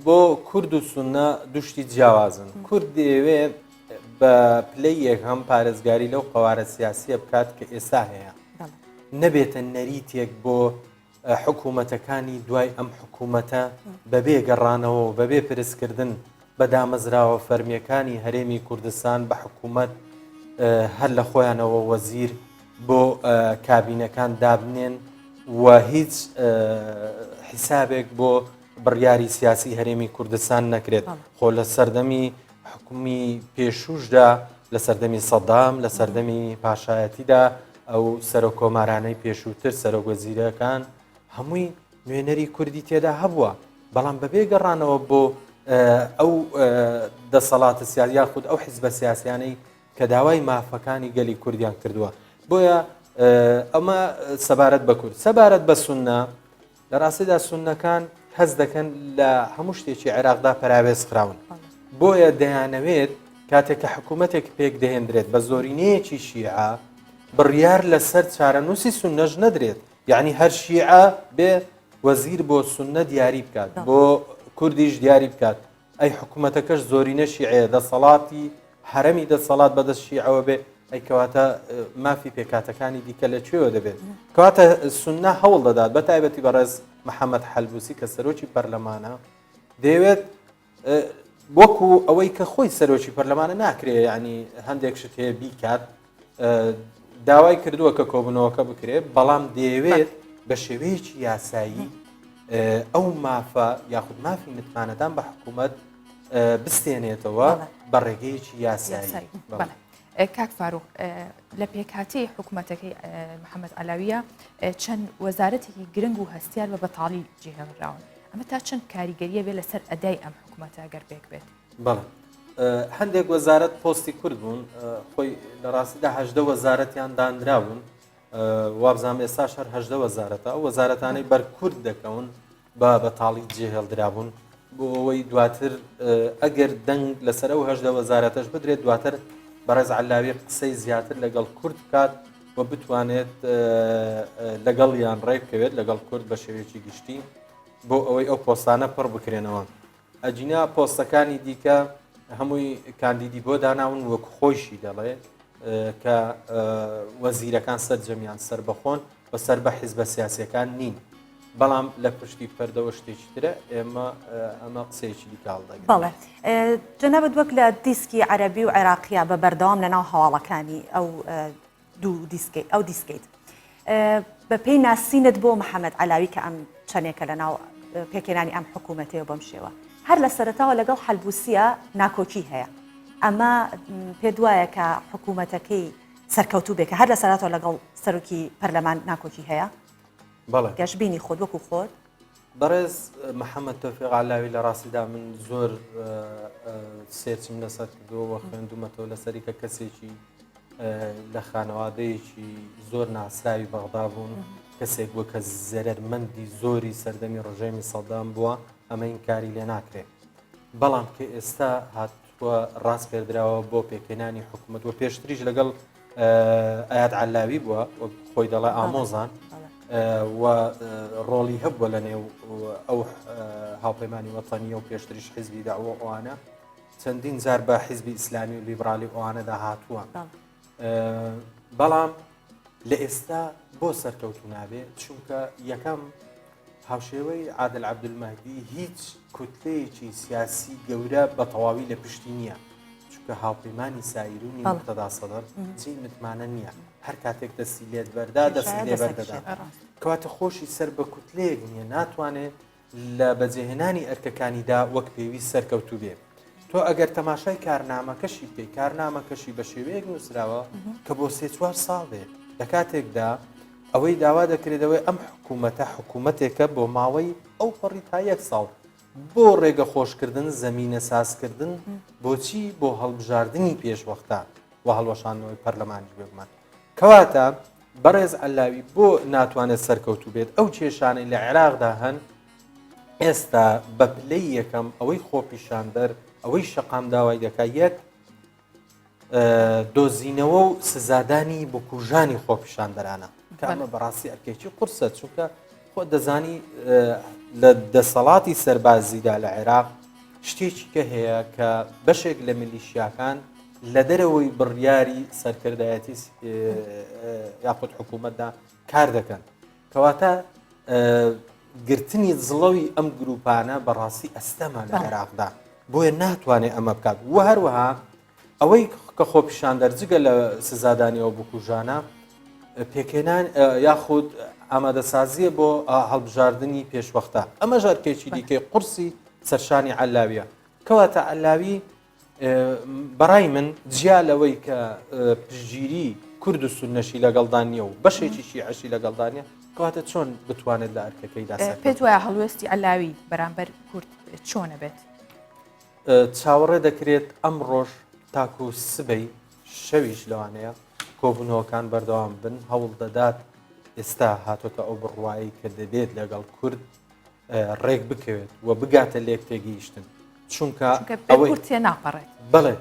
بۆ کورد و سوننە دوو شتی جیاوازن. کورد دەیەوێ بە پلەی یەکەم پارێزگاری لەو قەوارە سیاسیە بکات کە ئێستا هەیە، نەبێتە نەریتێک بۆ حکوومەتەکانی دوای ئەم حکوومەتە بەبێ گەڕانەوە و بەبێ پرسکردن بە دامەزراوە فەرمیەکانی هەرێمی کوردستان بە حکوومەت هەر لە خۆیانەوە وەزیر بۆ کابینەکان دابنێن و هیچ حیسابێک بۆ بڕیاری سیاسی هەرێمی کوردستان نەکرێت. خۆ لە سەردەمی حکومی پێشووشدا لە سەردەمی سەدام لە سەردەمی پاشایەتیدا ئەو سەرۆک کۆمارانەی پێشووتر سەرۆک وەزیرەکان هەمووی نوێنەری کوردی تێدا هەبووە بەڵام بەبێ گەڕانەوە بۆ ئەو دەسەڵاتە سیاسی یاخود ئەو حیزبە سیاسیانەی کە داوای مافەکانی گەلی کوردیان کردووە بۆیە ئەمە سەبارەت بە کورد سەبارەت بە سوننە لە ڕاستیدا سوننەکان هەست دەکەن لە هەموو شتێکی عێراقدا پەراوێز خراون بۆیە دەیانەوێت کاتێک کە حکوومەتێک پێک دەهێندرێت بە زۆرینەیەکی شیعە بڕیار لەسەر چارەنووسی سوننەش نەدرێت یعنی هەر شیعە بێ وەزیر بۆ سوننە دیاری بکات بۆ کوردیش دیاری بکات ئەی حکومەتەکەش زۆرینە شیعەیە دەسەڵاتی هەرەمی دەسەڵات بەدەست شیعەوە بێ ئەی کەواتە مافی پێکاتەکانی دیکە لە کوێوە دەبێت کەواتە سنە هەوڵ دەدات بە تایبەتی بەڕێز محەممەد حەلبوسی کە سەرۆکی پەرلەمانە دەیەوێت وەکو ئەوەی کە خۆی سەرۆکی پەرلەمانە ناکرێ ینی هەندێک شت هەیە بیکات داوای کردووە کە کۆبوونەوەکە بکرێت بەڵام دەیەوێت بە شێوەیەکی یاسایی ئەو مافە یاخود مافی متمانەدان بە حکوومەت بستێنێتەوە بە ڕێگەیەکی یاسایی. کاک فاروق لە پێکهاتەی حکوومەتەکەی محەممەد علاویە چەند وەزارەتێکی گرنگ و هەستیار بە بەتاڵی جێهێڵراون ئەمە تا چەند کاریگەریە بێ لەسەر ئەدای ئەم حکوومەتە گەر پێک بێت؟ بەڵێ هەندێک وەزارەت پۆستی کورد بوون خۆی لە ڕاستیدا هەدە وەزارەتیان دانرابوون وابزانام ئێستا شەر هەدە وەزارەتە ئەو وەزارەتانەی بەر کورد دەکەون بە بەتاڵی جێهێڵدرابوون بۆ ئەوەی دواتر ئەگەر دەنگ لەسەر ئەو هەدە وەزارەتەش بدرێت دواتر بەڕێز علاوی قسەی زیاتر لەگەڵ کورد بکات و بتوانێت لەگەڵیان ڕێککەوێت لەگەڵ کورد بە شێوەیەکی گشتی بۆ ئەوەی ئەو پۆستانە پڕ بکرێنەوە. ئەگینا پۆستەکانی دیکە هەمووی کاندیدی بۆ داناون وەک خۆیشی دەڵێ کە وەزیرەکان سەرجەمیان سەربەخۆن و سەر بە حیزبە سیاسیەکان نین بەڵام لە پشتی پەردەوە شتێکی ترە ئێمە ئەمە قسەیەکی دیکە هەڵدەگرین. بەڵێ جەنابت وەک لە دیسکی عەرەبی و عێراقیە بە بەردەوام لەناو هەواڵەکانی ئەو دوو دیسکەی ئەو دیسکەیت بە پێی ناسینت بۆ محەممەد علاوی کە ئەم چەندێکە لە ناو پێکێنانی ئەم حکوومەتەیە بەم شێوە هەر لە سەرەتاوە لەگەڵ حەلبوسیە ناکۆکی هەیە ئەمە پێ دوایە کە حکوومەتەکەی سەرکەوتوو بێ کە هەر لە سەرەتاوە لەگەڵ سەرۆکی پەرلەمان ناکۆکی هەیە بەڵێ گەشببینی خۆت وەکو خۆت بەڕێز محەممەد تۆفیق علاوی لە ڕاستیدا من زۆر search م لەسەر کردووە و خوێندومەتەوە لەسەری کە کەسێکی لە خانەوادەیەکی زۆر ناسراوی بەغدا بوون کەسێک بووە کە زەرەرمەندی زۆری سەردەمی ڕژێمی سەدام بووە ئەمە ئینکاری لێ ناکرێت بەڵام کە ئێستا هاتووە ڕاستپێردراوە بۆ پێکهێنانی حکوومەت و پێشتریش لەگەڵ ئەیاد عەلاوی بووە وەک خۆی دەڵێ ئامۆزان و ڕۆڵی هەبووە لە نێو ئەو هاوپەیمانی وەتەنیە و پێشتریش حیزبی داوە ئەوانە چەندین جار بە حیزبی ئیسلامی و لیبرالی ئەوانەدا هاتووە بەڵام لە ئێستا بۆ سەرکەوتو نابێ چونکە یەکەم هاوشێوەی عادل عەبدولمەهدی هیچ کوتلەیەکی سیاسی گەورە بە تەواوی لە پشتی نییە چونکە هاوپەیمانی سایرونی موقتەدا سەدر جێی متمانە نییە هەر کاتێک دەستی لێت بەردا دەستی لێ بەردەدا کەواتە خۆشی سەر بە کوتلەیەک نییە ناتوانێت لە بەجێهێنانی ئەرکەکانیدا وەک پێویست سەرکەوتوو بێ. تۆ ئەگەر تەماشای کارنامەکەشی بکەی، کارنامەکەشی بە شێوەیەک نووسراوە کە بۆ سێ چوار ساڵ بێ. لە کاتێکدا ئەوەی داوا دەکرێت ئەوەی ئەم حکوومەتە حکوومەتێکە بۆ ماوەی ئەو پەڕی تا یەک ساڵ بۆ ڕێگە خۆشکردن زەمینە سازکردن بۆچی بۆ هەڵبژاردنی پێشوەختە و هەڵوەشاندنەوەی پەرلەمانیش بێگومان. کەواتە بەڕێز عەلاوی بۆ ناتوانێت سەرکەوتوو بێت ئەو کێشانەی لە عێراقدا هەن ئێستا بە پلەی یەکەم ئەوەی خۆپیشاندەر ئەوەی شەقام داوای دەکات یەک دۆزینەوە و سزادانی بکوژانی خۆپیشاندەرانە کە ئەمە بەڕاستی ئەرکێکی قورسە چونکە خۆ دەزانی لە دەسەڵاتی سەربازیدا لە عێراق شتێکی کە هەیە کە بەشێک لە میلیشیاکان لە دەرەوەی بڕیاری سەرکردایەتی یاخود حکوومەتدا کار دەکەن کەواتە گرتنی زڵەوی ئەم گروپانە بەڕاستی ئەستەمە لە عێراقدا بۆیە ناتوانێت ئەمە بکات و هەروەها ئەوەی کە خۆپیشاندەر جگە لە سزادانی ئەو بکوژانە پێکهێنان یاخود ئامادەسازیە بۆ هەڵبژاردنی پێشوەختە ئەمەش ئەرکێکی دیکەی قورسی سەرشانی عەلاویە کەواتە عەلاوی بەڕای من جیا لەوەی کە پشتگیری کورد و سوننەشی لەگەڵدا نییە و بەشێکی شیعەشی لەگەڵدا نییە کەواتە چۆن بتوانێت لە ئەرکەکەیدا پێت وایە هەڵوێستی عەلاوی بەرامبەر کورد چۆنە بێت؟ چاوەڕێ دەکرێت ئەمڕۆش تاکو سبەی شەویش لەوانەیە کۆبوونەوەکان بەردەوام بن، هەوڵ دەدات ئێستا هاتۆتە ئەو بڕوایەی کە دەبێت لەگەڵ کورد ڕێک بکەوێت و بگاتە لێک تێگەیشتن چونکە ئەوەی کورد تێناپەڕێت. بەڵێ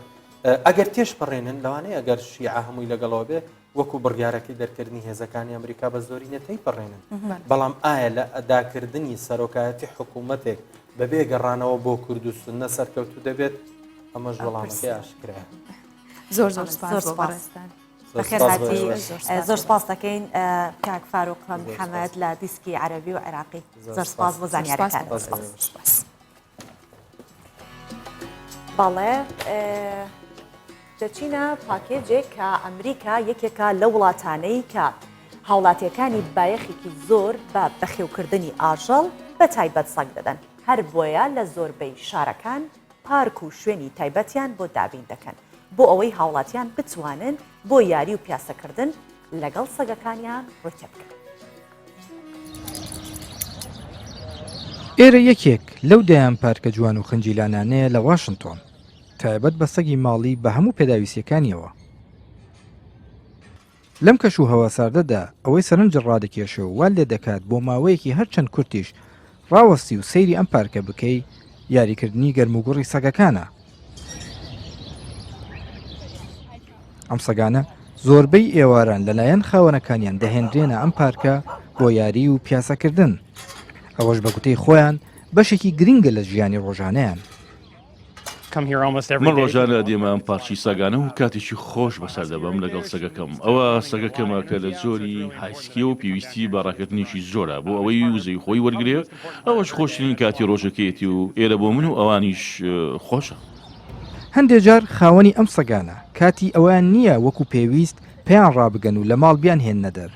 ئەگەر تێشپەڕێنن لەوانەیە ئەگەر شیعە هەمووی لەگەڵەوە بێ وەکو بڕیارەکەی دەرکردنی هێزەکانی ئەمریکا بە زۆرینە تێیپەڕێنن، بەڵام ئایا لە ئەداکردنی سەرۆکایەتی حکوومەتێک بەبێ گەڕانەوە بۆ کورد و سوننە سەرکەوتوو دەبێت؟ ئەمەش وەڵامەکەی ئاشکرایە. زۆر زۆر سپاس بۆ بەڕێزتان. بەخێرهاتی زۆر سپاس دەکەین کاک فاروق محەمەد لە دیسکی عەرەبی و عێراقی زۆر سپاس بۆ زانیاریەکان. سپاس. بەڵێ دەچینە پاکێجێک کە ئەمریکا یەکێکە لە وڵاتانەی کە هاوڵاتیەکانی بایەخێکی زۆر بە بەخێوکردنی ئاژەڵ بە تایبەت سەگ دەدەن هەر بۆیە لە زۆربەی شارەکان پارک و شوێنی تایبەتیان بۆ دابین دەکەن بۆ ئەوەی هاوڵاتیان بتوانن بۆ یاری و پیاسەکردن لەگەڵ سەگەکانیان ڕووی تێبکەن. ئێرە یەکێک لەو دەیان پارکە جوان و خنجیلانانەیە لە واشنتۆن، تایبەت بە سەگی ماڵی بە هەموو پێداویستییەکانیەوە. لەم کەش و هەوا ساردەدا ئەوەی سەرنجت ڕادەکێشێ و وات لێ دەکات بۆ ماوەیەکی هەرچەند کورتیش ڕاوەستی و سەیری ئەم پارکە بکەی، یاریکردنی گەرموگوڕی سەگەکانە. ئەم سەگانە زۆربەی ئێواران لەلایەن خاوەنەکانیان دەهێنرێنە ئەم پارکە بۆ یاری و پیاسەکردن. ئەوەش بە گوتەی خۆیان بەشێکی گرنگە لە ژیانی ڕۆژانەیان. من ڕۆژانە دێمە ئەم پارکی سەگانە و کاتێکی خۆش بەسەر دەبەم لەگەڵ سەگەکەم. ئەوە سەگەکەمە کە لە جۆری هایسکییە و پێویستی بە ڕاکردنێکی زۆرە بۆ ئەوەی وزەی خۆی وەرگرێ، ئەوەش خۆشترین کاتی ڕۆژەکەیەتی و ئێرە بۆ من و ئەوانیش خۆشە. هەندێ جار خاوەنی ئەم سەگانە کاتی ئەوەیان نییە وەکو پێویست پێیان ڕابگەن و لە ماڵ بیانهێننە دەر،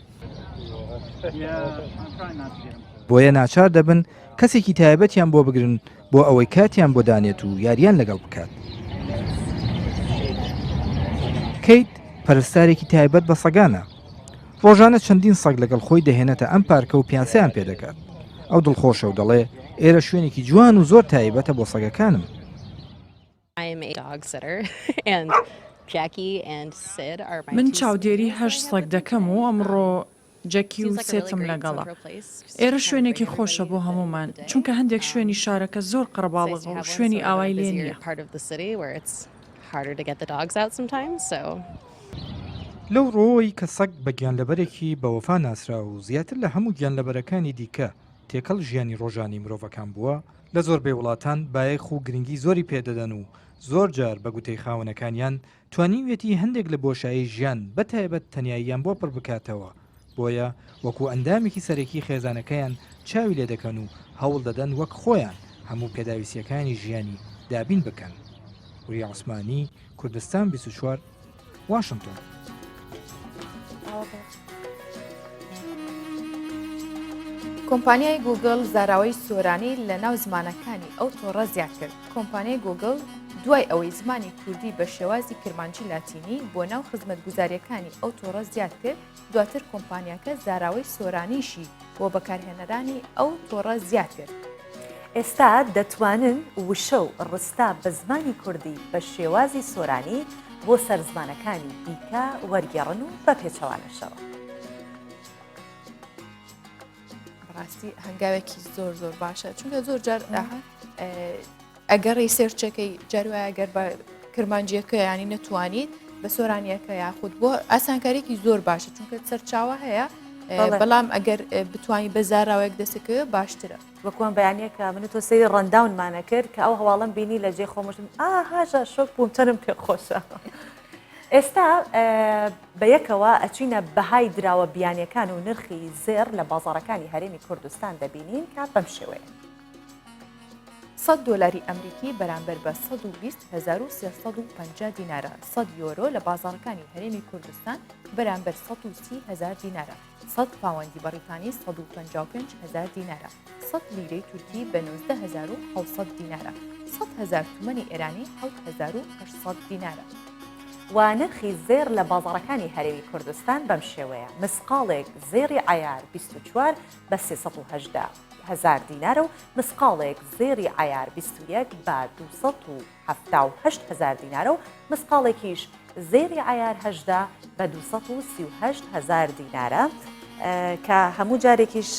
بۆیە ناچار دەبن کەسێکی تایبەتیان بۆ بگرن بۆ ئەوەی کاتیان بۆ دانێت و یاریان لەگەڵ بکات. کەیت پەرستارێکی تایبەت بە سەگانە. ڕۆژانە چەندین سەگ لەگەڵ خۆی دەهێنێتە ئەم پارکە و پیاسەیان پێدەکات. ئەو دڵخۆشە و دەڵێ ئێرە شوێنێکی جوان و زۆر تایبەتە بۆ سەگەکانم. من چاودێری هەشت سەگ دەکەم و ئەمڕۆ جەکی و سێتم لەگەڵە. ئێرە شوێنێکی خۆشە بۆ هەموومان، چونکە هەندێک شوێنی شارەکە زۆر قەرەباڵغە و شوێنی ئاوای لێ نییە. لەو ڕووەوەی کە سەگ بە گیانلەبەرێکی بەوەفا ناسراوە و زیاتر لە هەموو گیانلەبەرەکانی دیکە تێکەڵ ژیانی ڕۆژانەی مرۆڤەکان بووە، لە زۆربەی وڵاتان بایەخ و گرنگی زۆری پێدەدەن و زۆر جار بە گوتەی خاوەنەکانیان توانیویەتی هەندێک لە بۆشایی ژیان بە تایبەت تەنیاییان بۆ پڕ بکاتەوە، بۆیە وەکو ئەندامێکی سەرەکی خێزانەکەیان چاوی لێ دەکەن و هەوڵ دەدەن وەک خۆیان هەموو پێداویستییەکانی ژیانی دابین بکەن. وریا عوسمانی، کوردستان 24، واشنتۆن. کۆمپانیای گوگڵ زاراوەی سۆرانی لە ناو زمانەکانی ئەو تۆڕە زیاد کرد. کۆمپانیای گوگڵ دوای ئەوەی زمانی کوردی بە شێوازی کرمانجی لاتینی بۆ ناو خزمەتگوزارییەکانی ئەو تۆڕە زیاد کرد، دواتر کۆمپانیاکە زاراوەی سۆرانیشی بۆ بەکارهێنەرانی ئەو تۆڕە زیاد کرد. ئێستا دەتوانن وشە و ڕستە بە زمانی کوردی بە شێوازی سۆرانی بۆ سەر زمانەکانی دیکە وەرگێڕن و بە پێچەوانەشەوە. بەڕاستی هەنگاوێکی زۆر زۆر باشە چونکە زۆر جار ئەگەڕی سێرچەکەی جاروایە گەر بە کرمانجیەکە ینی نەتوانیت بە سۆرانیەکە یاخود بۆ ئاسانکاریکی زۆر باشە چونکە سەرچاوە هەیە. بەڵام ئەگەر بتوانانی بە زاراوەیەک دەستکەوێت باشترە. وەکوان بەیانیەکە من و تۆ سەیری rundown مانە کرد کە ئەو هەواڵم بینی لە جێ خۆمشتم ئاهاژە شۆک بووم چەنم پێ خۆشە. ئێستا بە یەکەوە ئەچینە بەهای دراوە بیانیەکان و نرخی زێڕ لە بازاڕەکانی هەرێمی کوردستان دەبینین کە بەم شێوەیە. سەد دۆلاری ئەمریکی بەرامبەر بە 120350 دینارە، 100 یۆرۆ لە بازاڕەکانی هەرێمی کوردستان بەرامبەر 130 هەزار دینارە، سەد پاوەندی بەڕیتانی 155 هەزار دینارە، سەد لیرەی تورکی بە 19700 دینارە، 100 هەزار تومەنی ئێرانی 7800 دینارە. و نرخی زێڕ لە بازاڕەکانی هەرێمی کوردستان بەم شێوەیە، مسقاڵێک زێڕی عەیار 24 بە 318 هەزار دینارە و مسقاڵێک زێڕی عەیار 21 بە 278 هەزار دینارە و مسقاڵێکیش زێڕی عەیار 18 بە 238 هەزار دینارە کە هەموو جارێکیش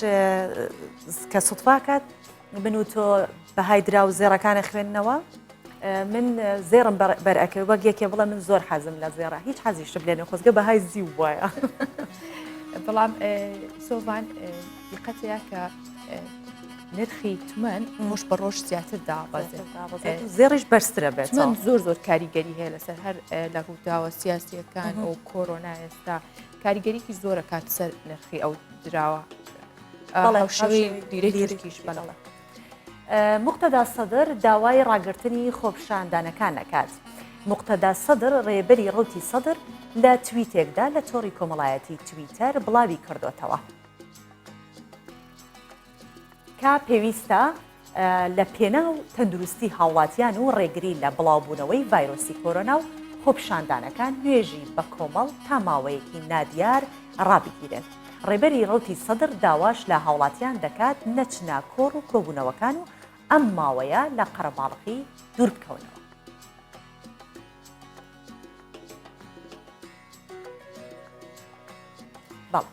کە سوتفاکات من و تۆ بەهای دراو زێڕەکانە خوێندنەوە من زێڕم بەر ئەکرد وەک یەکێ بڵێ من زۆر حەزم لە زێڕە هیچ حەزیشم لێ نەخۆزگە بەهای زیو وایە بەڵام سۆڤان دیقەتەیە کە نرخی تمەن ڕۆژ بە ڕۆژ زیاتر دابەزێت زێڕیش بەرزترە بێت تمەن زۆر زۆر کاریگەری هەیە لەسەر هەر لە ڕووداوە سیاسیەکان و کۆرۆنا ئێستا کاریگەریکی زۆرە کات سەر نرخی ئەو دراوە هاوشێوەی لیرەی تورکیش بەڵێ. موقتەدا سەدر داوای ڕاگرتنی خۆپیشاندانەکان ئەکات. موقتەدا سەدر ڕێبەری ڕەوتی سەدر لە تویتێکدا لە تۆڕی کۆمەڵایەتی تویتەر بڵاوی کردۆتەوە کە پێویستە لە پێناو تەندروستی هاوڵاتیان و ڕێگری لە بڵاوبوونەوەی ڤایرۆسی کۆرۆنا و خۆپیشاندانەکان نوێژی بەکۆمەڵ تا ماوەیەکی نادیار ڕابگیرێن. ڕێبەری ڕەوتی سەدر داواش لە هاوڵاتیان دەکات نەچنە کۆڕ و کۆبوونەوەکان و ئەم ماوەیە لە قەرەباڵغی دوور بکەونەوە.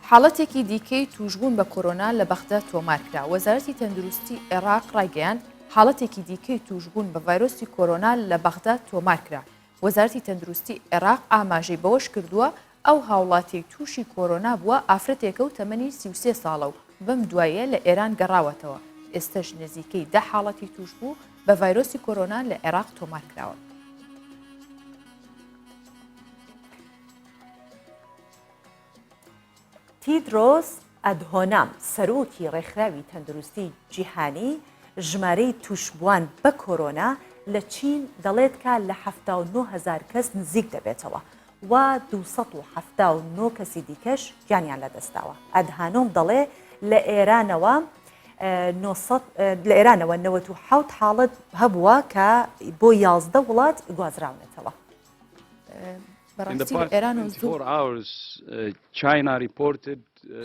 حاڵەتێکی دیکەی تووشبوون بە کۆرۆنا لە بەغدا تۆمارکرا، وەزارەتی تەندروستی عێراق ڕایگەیاند، حاڵەتێکی دیکەی تووشبوون بە ڤایرۆسی کۆرۆنا لە بەغدا تۆمارکرا. وەزارەتی تەندروستی عێراق ئاماژەی بەوەشکردووە، ئەو هاوڵاتیەی تووشی کۆرۆنا بووە ئافرەتێکە و تەمەنی 33 ساڵە و بەم دواییە لە ئێران گەڕاوەتەوە، ئێستەش نزیکەی دە حاڵەتی تووشبوو بە ڤایرۆسی کۆرۆنا لە عێراق تۆمارکراون. تیدرۆس ئەدهۆنام، سەرۆکی ڕێکخراوی تەندروستی جیهانی، ژمارەی تووشبووان بە کۆرۆنا لە چین دەڵێت کە لە 79 هەزار کەس نزیک دەبێتەوە و 279 کەسی دیکەش گیانیان لەدەستداوە. ئەدهانۆم دەڵێ لە ئێرانەوە لە ئێرانەوە 97 حاڵەت هەبووە کە بۆ 11 وڵات گوازراونەتەوە. بەڕاستی لە ئێران و زۆر.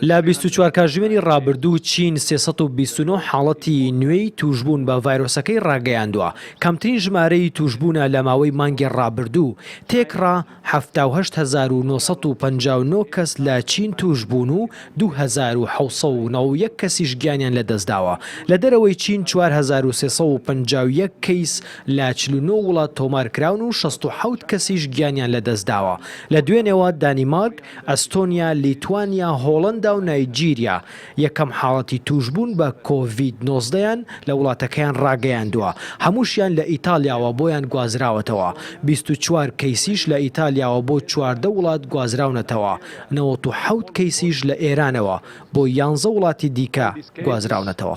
لە 24 کاژمێری ڕابردوو چین 329 حاڵەتی نوێی تووشبوون بە ڤایرۆسەکەی ڕاگەیاندووە، کەمترین ژمارەی تووشبوونە لە ماوەی مانگی ڕابردوو، تێکڕا 78959 کەس لە چین تووشبوون و 2791 کەسیش گیانیان لەدەستداوە. لە دەرەوەی چین 4351 کەیس لە 49 وڵات تۆمارکراون و 67 کەسیش گیانیان لەدەستداوە. لە دوێنێوە دانیمارک، ئەستۆنیا، لیتوانیا، هۆڵەندا و نایجیریا یەکەم حاڵەتی تووشبوون بە کۆڤید 19 یان لە وڵاتەکەیان ڕاگەیاندووە، هەمووشیان لە ئیتاڵیاوە بۆیان گوازراوەتەوە، 24 کەیسیش لە ئیتالیاوە بۆ 14 وڵات گوازراونەتەوە، 97 کەیسیش لە ئێرانەوە بۆ یانزە وڵاتی دیکە گوازراونەتەوە.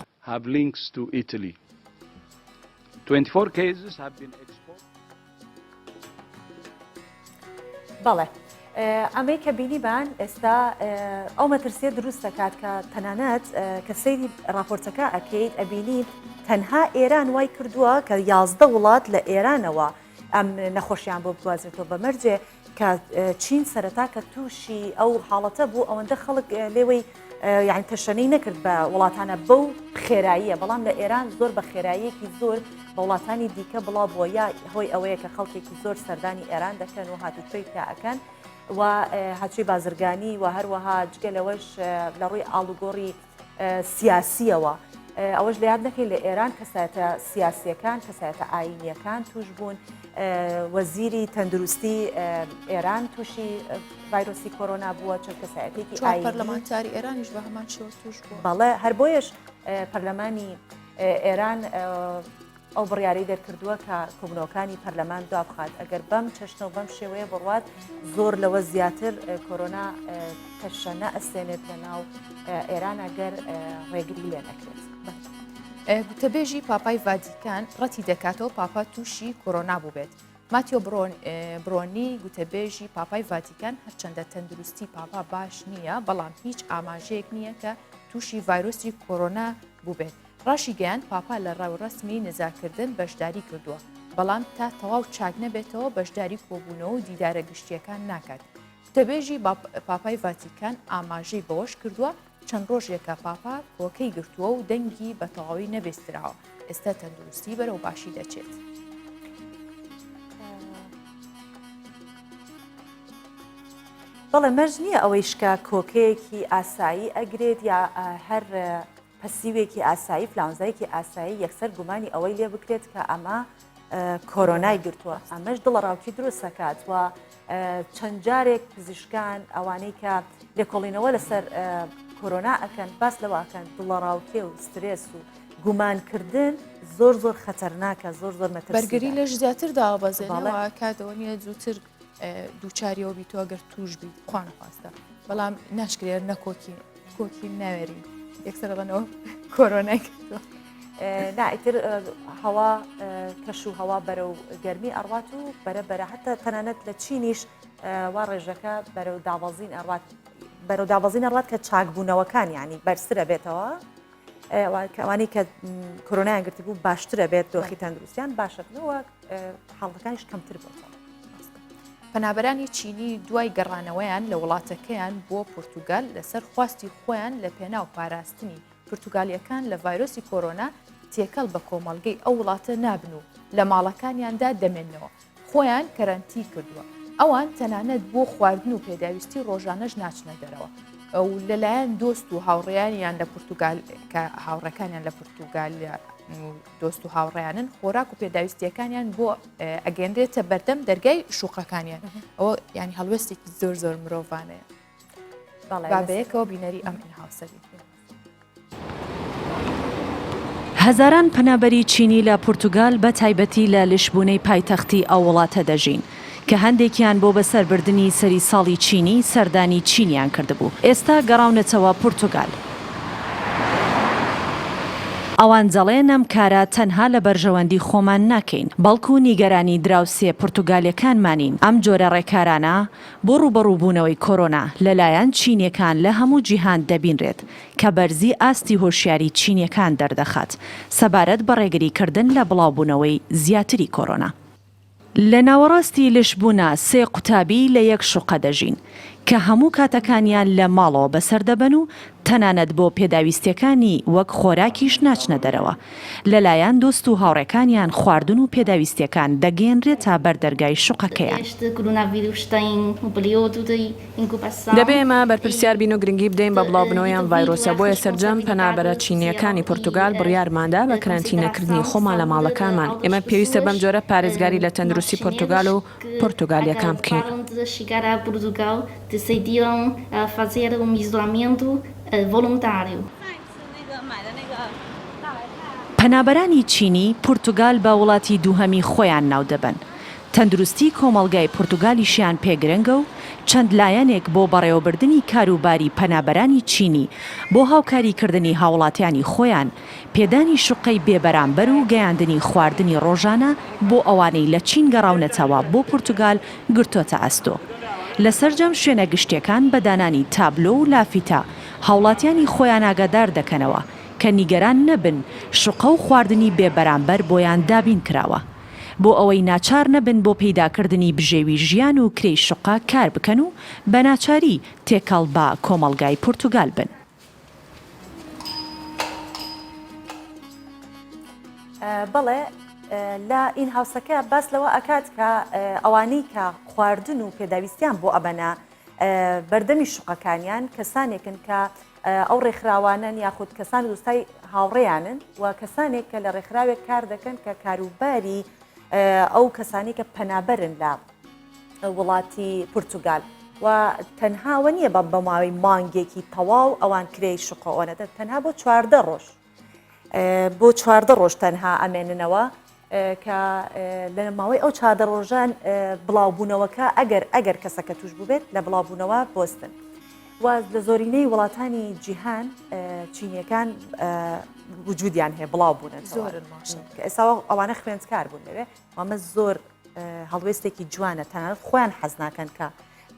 بەڵێ ئەمەی کە بینیمان ئێستا ئەو مەترسیە دروست دەکات کە تەنانەت کە سەیری راپۆرتەکە ئەکەیت ئەبینی تەنها ئێران وای کردووە کە یازدە وڵات لە ئێرانەوە ئەم نەخۆشیان بۆ بگوازێتەوە بە مەرجێ کە چین سەرەتا کە تووشی ئەو حاڵەتە بوو ئەوەندە خەڵک لێوەی یانی تەشەنەی نەکرد بە وڵاتانە بەو خێراییە بەڵام لە ئێران زۆر بە خێراییەکی زۆر بە وڵاتانی دیکە بڵاو بووە یا هۆی ئەوەیە کە خەڵکێکی زۆر سەردانی ئێران دەکەن و هاتوچۆی پیا ئەکەن و هاتوچۆی بازرگانی و هەروەها جگە لەوەش لە ڕووی ئاڵوگۆڕی سیاسیەوە ئەوەش لە یاد نەکەین لە ئێران کەسایەتە سیاسیەکان کەسایەتە ئاینیەکان توش بوون. وەزیری تەندروستی ئێران تووشی ڤایرۆسی کۆرۆنا بووە چەند کەسایەتێکی ئایینی پەرلەمانتاری ئێرانیش بە هەمان شێوە تووش بووە. بەڵێ هەر بۆیەش پەرلەمانی ئێران ئەو بڕیارەی دەرکردووە کە کۆبوونەوەکانی پەرلەمان دوابخات ئەگەر بەم چەشنە و بەم شێوەیە بڕوات زۆر لەوە زیاتر کۆرۆنا تەشەنە ئەسێنێت لە ناو ئێران ئەگەر ڕێگری لێ نەکرێت. گوتەبێژی پاپای ڤاتیکان ڕەتی دەکاتەوە پاپا تووشی کۆرۆنا بووبێت. ماتیۆ برۆنی گوتەبێژی پاپای ڤاتیکان هەرچەندە تەندروستی پاپا باش نییە، بەڵام هیچ ئاماژەیەک نییە کە تووشی ڤایرۆسی کۆرۆنا بووبێت. ڕاشیگەیاند پاپا لە ڕێوڕەسمی نزاکردن بەشداری کردووە، بەڵام تا تەواو چاک نەبێتەوە بەشداری کۆبوونەوە و دیدارە گشتییەکان ناکات. گوتەبێژی پاپای ڤاتیکان ئاماژەی بەوەش کردووە، چەند ڕۆژێکە پاپا کۆکەی گرتووە و دەنگی بە تەواوی نەبیستراوە، ئێستا تەندروستی بەرەو باشی دەچێت. بەڵێ مەرج نییە ئەوەیش کە کۆکەیەکی ئاسایی ئەگرێت یا هەر پەسیوێکی ئاسایی فلاونزایەکی ئاسایی یەکسەر گومانی ئەوەی لێ بکرێت کە ئەمە کۆرۆنای گرتووە ئەمەش دڵەڕاوکی دروستەکات و چەند جارێک پزیشکان ئەوانەی کە لێکۆڵینەوە لەسەر کۆرۆنا ئەکەن باس لەوە ئەکەن دڵەڕاوکێ و سترێس و گومانکردن زۆر زۆر خەتەرناکە زۆر زۆر مەترسی بەرگری لەش زیاتر داوەبەزێنەوە کاتەوە نییە زووتر دووچاریەوە بی تۆ گەر توش بی خوانەخواستە بەڵام ناشکرێت نەکۆکی کۆکی ناوێری یەکسەر دەڵێنەوە کۆرۆنای کردووە. نا ئیتر هەوا کەش و هەوا بەرەو گەرمی ئەڕوات و بەرە بەرە حتا تەنانەت لە چینیش وا ڕێژەکە بەرەو دابەزین ئەڕوات بەرەو دابەزین ئەڕوات کە چاکبوونەوەکان ینی بەرزترە بێتەوە ئەوانەی کە کۆرۆنایان گرتبوو باشترە بێت دۆخی تەندروستیان باشە بنەوە حاڵەتەکانیش کەمتر بۆتەوە. پەنابەرانی چینی دوای گەڕانەوەیان لە وڵاتەکەیان بۆ پورتوگال لەسەر خواستی خۆیان لە پێناو پاراستنی پورتوگالییەکان لە ڤایرۆسی کۆرۆنا تێکەڵ بە کۆمەڵگەی ئەو وڵاتە نابن و لە ماڵەکانیاندا دەمێننەوە خۆیان کەرەنتین کردووە. ئەوان تەنانەت بۆ خواردن و پێداویستی ڕۆژانەش ناچنە دەرەوە و لەلایەن دۆست و هاوڕێیانیان لە پورتوگال کە هاوڕێکانیان لە پورتوگال و دۆست و هاوڕێیانن خۆراک و پێداویستیەکانیان بۆ ئەگەنرێتە بەردەم دەرگای شوقەکانیان ئەوە ینی هەڵوێستێکی زۆر زۆر مرۆڤانەیە با بەیەکەوە بینەری ئەم ئینهاوسە بین. هەزاران پەنابەری چینی لە پورتوگال بە تایبەتی لە لیشبونەی پایتەختی ئەو وڵاتە دەژین، کە هەندێکیان بۆ بەسەربردنی سەری ساڵی چینی سەردانی چینیان کردبوو، ئێستا گەڕاونەتەوە پورتوگال. ئەوان دەڵێن ئەم کارە تەنها لە بەرژەوەندی خۆمان ناکەین، بەڵکو نیگەرانی دراوسێ پورتوگالیەکانمانین، ئەم جۆرە ڕێکارانە بۆ ڕووبەڕووبوونەوەی کۆرۆنا لەلایەن چینیەکان لە هەموو جیهان دەبینرێت کە بەرزی ئاستی هۆشیاری چینیەکان دەردەخات سەبارەت بە ڕێگریکردن لە بڵاوبوونەوەی زیاتری کۆرۆنا. لە ناوەڕاستی لشبونە سێ قوتابی لە یەک شوقە دەژین کە هەموو کاتەکانیان لە ماڵەوە بەسەر دەبەن و تەنانەت بۆ پێداویستیەکانی وەک خۆراکیش ناچنە دەرەوە لەلایەن دۆست و هاوڕێکانیان خواردن و پێداویستیەکان دەگەیەنرێتە بەر دەرگای شوقەکەیان. دەبێ ئێمە بەرپرسیار بین و گرنگی بدەین بە بڵاوبنەوەی ئەم ڤایرۆسە، بۆیە سەرجەم پەنابەرە چینییەکانی پورتوگال بڕیارماندا بە کەرەنتینەکردنی خۆمان لە ماڵەکانمان، ئێمە پێویستە بەم جۆرە پارێزگاری لە تەندروستی پورتوگال و پورتوگالییەکان بکەین. پەنابەرانی چینی پورتوگال بە وڵاتی دووهەمی خۆیان ناودەبەن، تەندروستی کۆمەڵگای پورتوگالیشیان پێ گرنگە و چەند لایەنێک بۆ بەڕێوەبردنی کاروباری پەنابەرانی چینی بۆ هاوکاریکردنی هاوڵاتیانی خۆیان، پێدانی شوقەی بێ بەرامبەر و گەیاندنی خواردنی ڕۆژانە بۆ ئەوانەی لە چین گەڕاونەتەوە بۆ پورتوگال گرتۆتە ئەستۆ. لە سەرجەم شوێنە گشتیەکان بە دانانی تابلۆ و لافیتە هاوڵاتیانی خۆیان ئاگادار دەکەنەوە کە نیگەران نەبن شوقە و خواردنی بێ بەرامبەر بۆیان دابین کراوە. بۆ ئەوەی ناچار نەبن بۆ پەیداکردنی بژێوی ژیان و کرێی شوقە کار بکەن و بە ناچاری تێکەڵ بە کۆمەڵگای پورتوگال بن. بەڵێ لە ئین هاوسەکە باس لەوە ئەکات کە ئەوانەی کە خواردن و پێداویستیان بۆ ئەبەنە بەردەمی شوقەکانیان کەسانێکن کە ئەو ڕێکخراوانەن یاخود کەسان و دوستای هاوڕێیانن و کەسانێک کە لە ڕێکخراوێک کار دەکەن کە کاروباری. ئەو کەسانی کە پەنابەرن لە وڵاتی پورتوگال و تەنها ئەوە نییە بە بە ماوەی مانگێکی تەواو ئەوان کرێی شقە ئەوەنەدە تەنها بۆ 14 ڕۆژ بۆ 14 ڕۆژ تەنها ئەمێننەوە کە لە ماوەی ئەو چاردە ڕۆژان بڵاوبوونەوەکە ئەگەر ئەگەر کەسەکە توش بووبێت لە بڵاوبوونەوە بۆستن و لە زۆرینەی وڵاتانی جیهان چینیەکان وجودیان هەیە بڵاو بوونە زۆر ئێستا ئەوانە خوێندکار بوون لەوێ ئەمە زۆر هەڵوێستێکی جوانە تەنانەت خۆیان حەز ناکەن کە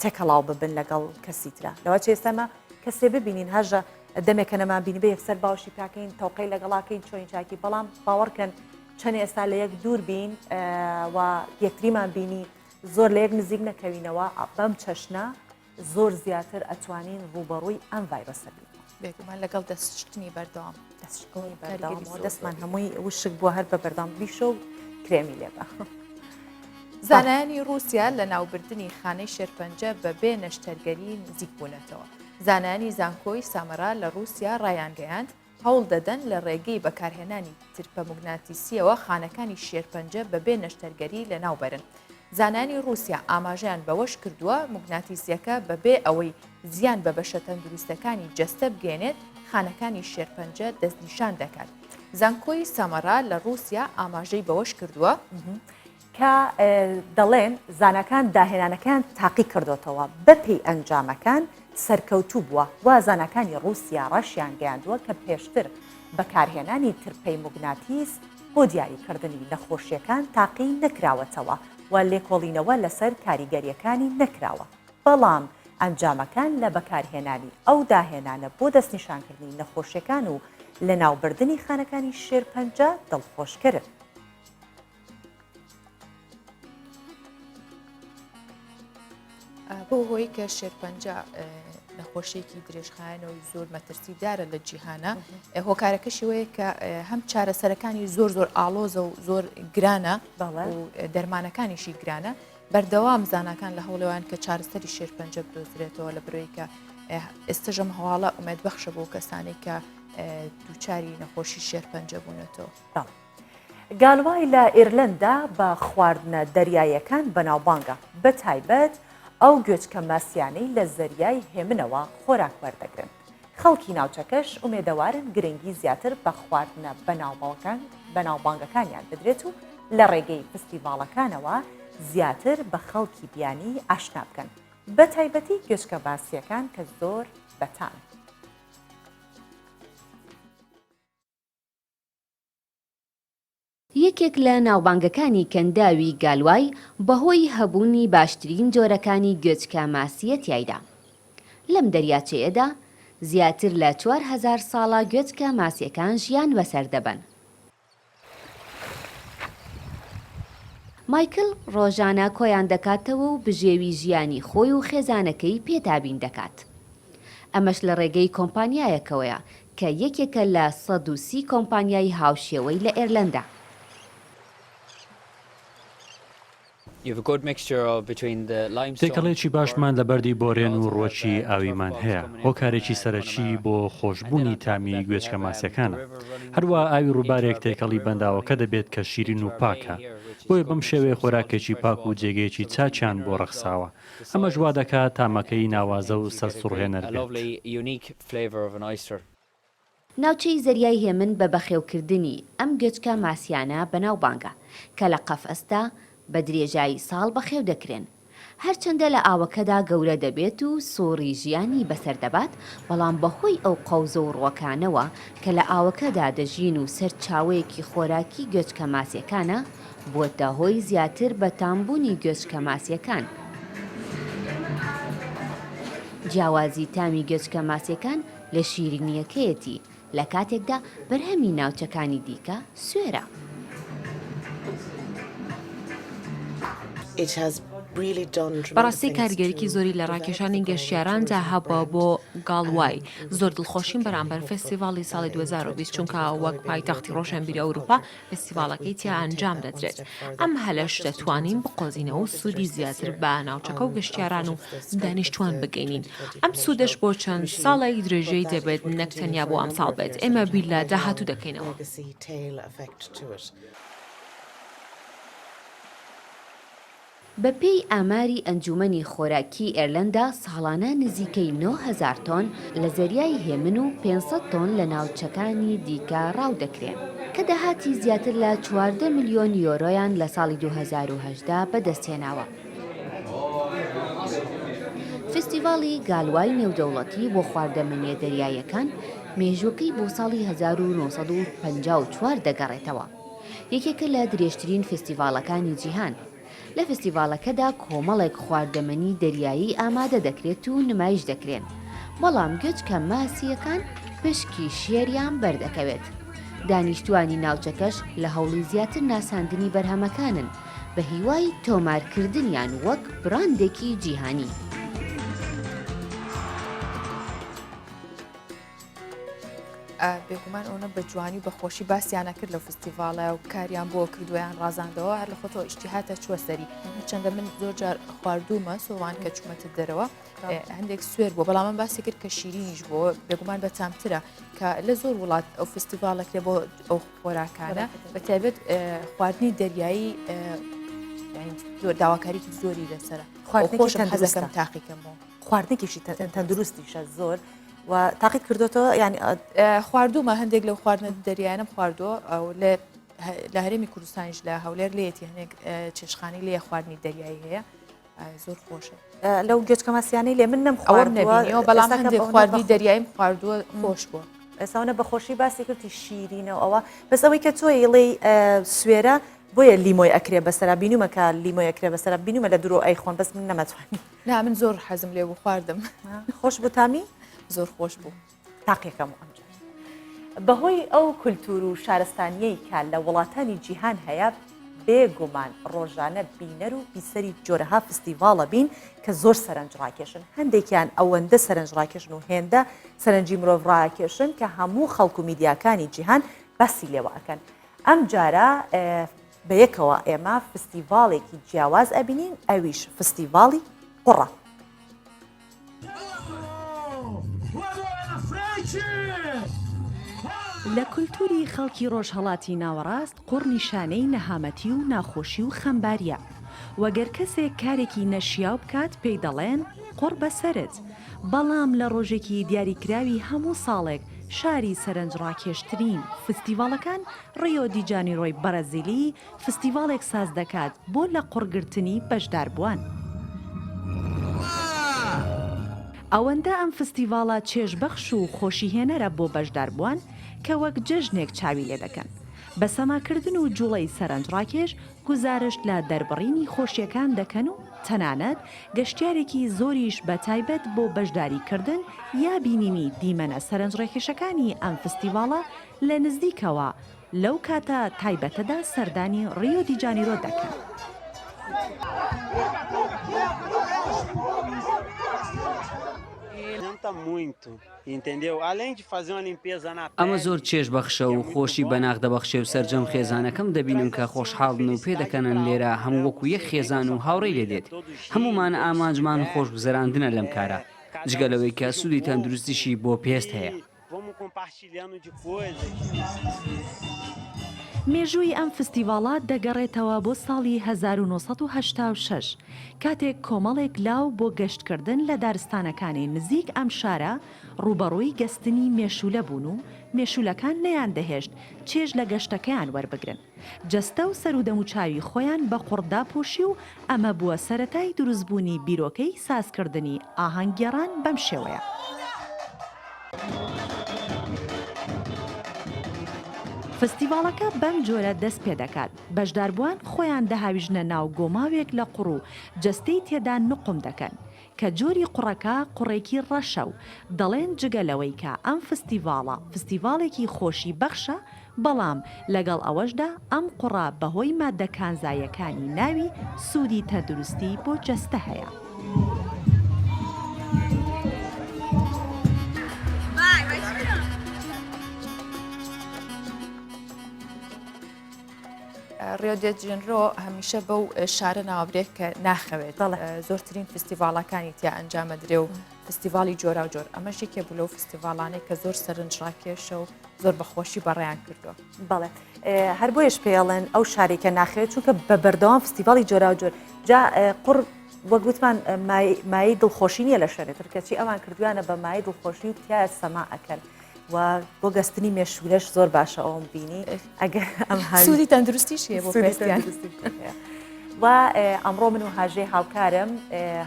تێکەڵاو ببن لەگەڵ کەسی ترا لەوە چێ ئێستامە کەسێ ببینین هەژە دەمێکە نەمان بینی بە یەکسەر باوشی پاکەین تەوقەی لەگەڵاکەین چۆین چاکی بەڵام باوەڕکەن چەند ئێستا لە یەک دوور بین و یەکتریمان بینی زۆر لە یەک نزیک نەکەوینەوە بەم چەشنە زۆر زیاتر ئەتوانین ڕووبەڕووی ئەم ڤایرۆسە بین. بێگومان لەگەڵ دەستشتنی بەردەوام. دەستشتنی بەردەوام دەستمان هەمووی وشک بووە هەر بە بەردەوام بیشۆ و کرێمی لێبە. زانایانی ڕووسیا لە ناوبردنی خانەی شێرپەنجە بە بێ نەشتەرگەری نزیک بوونەتەوە. زانایانی زانکۆی سامەرا لە ڕووسیا ڕایانگەیاند، هەوڵ دەدەن لە ڕێگەی بەکارهێنانی ترپە موگناتیسییەوە خانەکانی شێرپەنجە بەبێ نەشتەرگەری لەناوبەرن. زانایانی ڕووسیا ئاماژەیان بەوەش کردووە، موگناتیسییەکە بەبێ ئەوەی زیان بە بەشە تەندروستەکانی جەستە بگەیەنێت، خانەکانی شێرپەنجە دەستنیشان دەکات. زانکۆی سامەرا لە ڕووسیا ئاماژەی بەوەش کردووە، کە دەڵێن زاناکان داهێنانەکەیان تاقی کردۆتەوە بەپێی ئەنجامەکان سەرکەوتوو بووە و زاناکانی ڕووسیا ڕاشیانگەیاندووە کە پێشتر بەکارهێنانی ترپەی موگناتیس بۆ دیاریکردنی نەخۆشیەکان تاقی نەکراوەتەوە و لێکۆڵینەوە لەسەر کاریگەریەکانی نەکراوە بەڵام ئەنجامەکان لە بەکارهێنانی ئەو داهێنانە بۆ دەستنیشانکردنی نەخۆشیەکان و لەناوبردنی خانەکانی شێرپەنجە دڵخۆشکەرن. بەو هۆی کە شێرپەنجە نەخۆشیێکی درێژخایەنە و زۆر مەترسیدارە لە جیهانە هۆکارەکەشی وەیە کە هەم چارەسەرەکانی زۆر زۆر ئاڵۆزە و زۆر گرانە و دەرمانەکانیشی گرانە بەردەوام زاناکان لە هەوڵێوان کە چارەسەری شێرپەنجە بدۆزرێتەوە لە برۆی کە ئێستەژەم هەواڵە ئومێد بەخشە بۆ کەسانی کە دووچاری نەخۆشی شێرپەنجە بوونەتەوە. گالوای لە ئیرلەندا بە خواردنە دەریاییەکان بەناوبانگە، بەتایبەت ئەو گوێچکە ماسیانەی لە زەریای هێمنەوە خۆراک وەردەگرن. خەڵکی ناوچەکەش ئومێدەوارن گرنگی زیاتر بە خواردنە بەناوبانگەکانیان بدرێت و لە ڕێگەی فستیڤاڵەکانەوە زیاتر بە خەڵکی بیانی ئاشنا بکەن، بەتایبەتی گوێچکە ماسییەکان کە زۆر بەتامن. یەکێک لە ناوبانگەکانی کەنداوی گالوای بەهۆی هەبوونی باشترین جۆرەکانی گوێچکە ماسییە تیایدا. لەم دەریاچەیەدا زیاتر لە 4000 ساڵە گوێچکە ماسییەکان ژیان بەسەر دەبەن. مایکل ڕۆژانە کۆیان دەکاتەوە و بژێوی ژیانی خۆی و خێزانەکەی پێ دابین دەکات. ئەمەش لە ڕێگەی کۆمپانیایەکەوەیە کە یەکێکە لە 130 کۆمپانیای هاوشێوەی لە ئێرلەندا. تێکەڵێکی باشمان لە بەردی بۆرێن و ڕووەکی ئاویمان هەیە، هۆکارێکی سەرەکی بۆ خۆشبوونی تامی گوێچکە ماسییەکانە. هەروەها ئاوی ڕووبارێک تێکەڵی بەنداوەکە دەبێت کە شیرین و پاکە، بۆیە بەم شێوەیە خۆراکێکی پاک و جێگەیەکی چاکیان بۆ ڕەخساوە، ئەمەش وا دەکات تامەکەی ناوازە و سەرسوڕهێنەر بێت. ناوچەی زەریای هێمن بە بەخێوکردنی ئەم گوێچکە ماسییانە بەناوبانگە، کە لە قەفەسدا بە درێژایی ساڵ بەخێو دەکرێن. هەرچەندە لە ئاوەکەدا گەورە دەبێت و سوڕی ژیانی بەسەر دەبات، بەڵام بەهۆی ئەو قەوزە و ڕووەکانەوە کە لە ئاوەکەدا دەژین و سەرچاوەیەکی خۆراکی گوێچکە ماسییەکانە، بووەتە هۆی زیاتر بەتامبوونی گوێچکە ماسییەکان. جیاوازی تامی گوێچکە ماسییەکان لە شیرینییەکەیەتی، لە کاتێکدا بەرهەمی ناوچەکانی دیکە سوێرە. بەڕاستی کاریگەریی زۆری لە ڕاکێشانی گەشتیاراندا هەبووە بۆ گاڵوای. زۆر دڵخۆشین بەرامبەر فێستیڤاڵی ساڵی 2020 چونکە وەک پایتەختی ڕۆشنبیری ئەوروپا فێستیڤاڵەکەی تیا ئەنجام دەدرێت. ئەم هەلەش دەتوانین بقۆزینەوە و سوودی زیاتر بە ناوچەکە و گەشتیاران و دانیشتووان بگەینین. ئەم سوودەش بۆ چەند ساڵێک درێژەی دەبێت نەک تەنیا بۆ ئەمساڵ بێت. ئێمە بیر لە داهاتوو دەکەینەوە. بەپێی ئاماری ئەنجوومەنی خۆراکی ئێرلەندا ساڵانە نزیکەی 9000 تۆن لە زەریای هێمن و 500 تۆن لە ناوچەکانی دیکە ڕاو دەکرێن، کە داهاتی زیاتر لە 14 ملیۆن یۆرۆیان لە ساڵی 2018 بەدەستهێناوە. فیستیڤاڵی گالوای نێودەوڵەتی بۆ خواردەمەنییە دەریاییەکان مێژووەکەی بۆ ساڵی 1954 دەگەڕێتەوە، یەکێکە لە درێژترین فیستیڤاڵەکانی جیهان. لە فستیڤاڵەکەدا کۆمەڵێک خواردەمەنی دەریایی ئامادە دەکرێت و نمایش دەکرێن، بەڵام گوێچکە ماسییەکان پشکی شێریان بەردەکەوێت. دانیشتووانی ناوچەکەش لە هەوڵی زیاتر ناساندنی بەرهەمەکانن بە هیوای تۆمارکردنیان وەک براندێکی جیهانی. بێگومان ئەوە بە جوانی و بە خۆشی باسییانە کرد لەو فستیڤاڵە و کاریان بۆ کردویان ڕازاندەوە هەر لە خۆتەوە ئیشتیهاتە چوە سەری چەندە من زۆر جار خواردوومە سۆوان کە چوومەتە دەرەوە هەندێک سوێر بوو بەڵام من باسی کرد کە شیرینیش بۆ بێگومان بە تامترە کە لە زۆر وڵات ئەو فستیڤاڵەکرێ بۆ ئەو خۆراکانە بە تایبەت خواردنی دەریایی زۆر داواکاریی زۆری لەسرە خواردنێکی حەزەکەم تاقیکەمەوە خواردنێکیشی تەندروستیشە زۆر و تاقیت کردوتەوە یعنی خواردومە هەندێک لەو خواردنە دەریانم خواردووە ئەو لە لە هەرێمی کوردستانیش لە هەولێر لێتی هەنێک چێشخانی لێ خواردنی دەریایی هەیە زۆر خۆشە لەو گوێچکە ماسیانەی لێ من نەم خواردنەوە بەڵام هەندێک خواردنی دەریاییم خواردووە خۆش بووە ئێساونە بەخۆشی باسی کردی شیرینەوە ئەوە بەس ئەوەی کە تۆ ئیڵێی سوێرە بۆیە لیمۆی ئەکرێ بەسەرا بینومە کە لیمۆی ئەکرێ بەسەرا بینومە لە درۆ ئەیخۆن بەس من نەمەتوانی نا من زۆر حەزم لێ بوو خواردم. خۆش بوو تامی؟ زۆر خۆش بوو. تاقیەکەم ئەمجار. بەهۆی ئەو کولتوور و شارستانیەی کە لە وڵاتانی جیهان هەیە بێ گومان ڕۆژانە بینەر و بیسەری جۆرەها فستیڤاڵە بین کە زۆر سەرنج ڕاکێشن هەندێکیان ئەوەندە سەرنج ڕاکێشن و هێندە سەرنجی مرۆڤ ڕاکێشن کە هەموو خەڵک و میدیاکانی جیهان باسی لێوە ئەکەن ئەم جارە بەیەکەوە ئێمە فستیڤاڵێکی جیاواز ئەبینین ئەویش فستیڤاڵی قوڕە. لە کولتوری خەڵکی ڕۆژهەڵاتی ناوەڕاست قوڕ نیشانەی نەهامەتی و ناخۆشی و خەمباریە و گەر کەسێک کارێکی نەشیاو بکات پێی دەڵێن قوڕ بەسەرت بەڵام لە ڕۆژێکی دیاریکراوی هەموو ساڵێک شاری سەرنجڕاکێشترین فستیڤاڵەکان ڕیۆ دی جانیرۆی بەرازیلی فستیڤاڵێک ساز دەکات بۆ لە قوڕگرتنی بەشداربووان. ئەوەندە ئەم فستیڤاڵە چێژبەخش و خۆشیهێنەرە بۆ بەشداربووان کە وەک جەژنێک چاوی لێدەکەن. بە سەماکردن و جوڵەی سەرنجڕاکێش گوزارشت لە دەربڕینی خۆشییەکان دەکەن و تەنانەت گەشتیارێکی زۆریش بە تایبەت بۆ بەشداریکردن یا بینینی دیمەنە سەرنجڕێکێشەکانی ئەم فستیڤاڵە لە نزیکەوە لەو کاتە تایبەتەدا سەردانی ڕیۆ دی جانیرۆ دەکەن. ئەمە زۆر چێژبەخشە و خۆشی بە ناخ دەبەخشێ و سەرجەم خێزانەکەم دەبینم کە خۆشحاڵن و پێدەکەنن لێرە هەموو وەکو یەک خێزان و هاوڕێی لێ دێت هەموومان ئامانجمان خۆشگوزەراندنە لەم کارە جگە لەوەی کە سوودی تەندروستیشی بۆ پێست هەیە. مێژووی ئەم فستیڤاڵە دەگەڕێتەوە بۆ ساڵی 1986، کاتێک کۆمەڵێک لاو بۆ گەشتکردن لە دارستانەکانی نزیک ئەم شارە ڕووبەڕووی گەستنی مێشوولە بوون و مێشوولەکان نەیاندەهێشت چێژ لە گەشتەکەیان وەربگرن. جەستە و سەر و دەموچاوی خۆیان بە قوڕ داپۆشی و ئەمە بووە سەرەتای دروستبوونی بیرۆکەی سازکردنی ئاهەنگگێڕان بەم شێوەیە. فستیڤاڵەکە بەم جۆرە دەست پێدەکات، بەشداربووان خۆیان دەهاویژنە ناو گۆماوێک لە قوڕ و جەستەی تێدا نوقم دەکەن، کە جۆری قوڕەکە قوڕێکی ڕەشە و دەڵێن جگە لەوەی کە ئەم فستیڤاڵە فستیڤاڵێکی خۆشی بەخشە بەڵام لەگەڵ ئەوەشدا ئەم قوڕە بەهۆی ماددە کانزاییەکانی ناوی سوودی تەندروستی بۆ جەستە هەیە. ڕیۆ دێ جێنرۆ هەمیشە بەو شارە ناوبرێت کە ناخەوێت زۆرترین فستیڤاڵەکانی تیا ئەنجامەدرێ و فستیڤاڵی جۆراوجۆر ئەمەش یەکێ بوو لەو فستیڤاڵانەی کە زۆر سەرنجڕاکێشە و زۆر بە خۆشی بەڕێیان کردووە. بەڵێ هەر بۆیەش پێڵێن ئەو شارێکە ناخەوێت چونکە بە بەردەوام فستیڤاڵی جۆراوجۆر جا قوڕ وەک وتمان مایەی دڵخۆشی نییە لە شوێنێ تر کەچی ئەوان کردویانە بە مایەی دڵخۆشی و تیا سەما ئەکەن و بۆ گەستنی مێشولەش زۆر باشە ئەوم بینی ئەگەر ئەم سوودی تەندروستیش هەیە بۆ پێستیان. و ئەمڕۆ من و هاژەی هاوکارم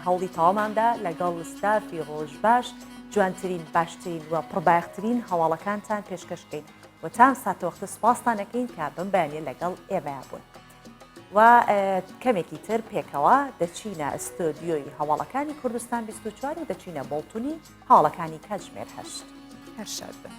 هەوڵی تەواوماندا لەگەڵ ستافی ڕۆژ باش جوانترین باشترین و پڕبایەخترین هەواڵەکانتان پێشکەش بکەین و تا ساتەوەختە سوپاستان ئەکەین کە بەم بەیانیە لەگەڵ ئێمەیا بوون. و کەمێکی تر پێکەوە دەچینە ستۆدیۆی هەواڵەکانی کوردستان 24 و دەچینە بۆڵتونی هەواڵەکانی کاتژمێر هەشت. هەر شاد بن.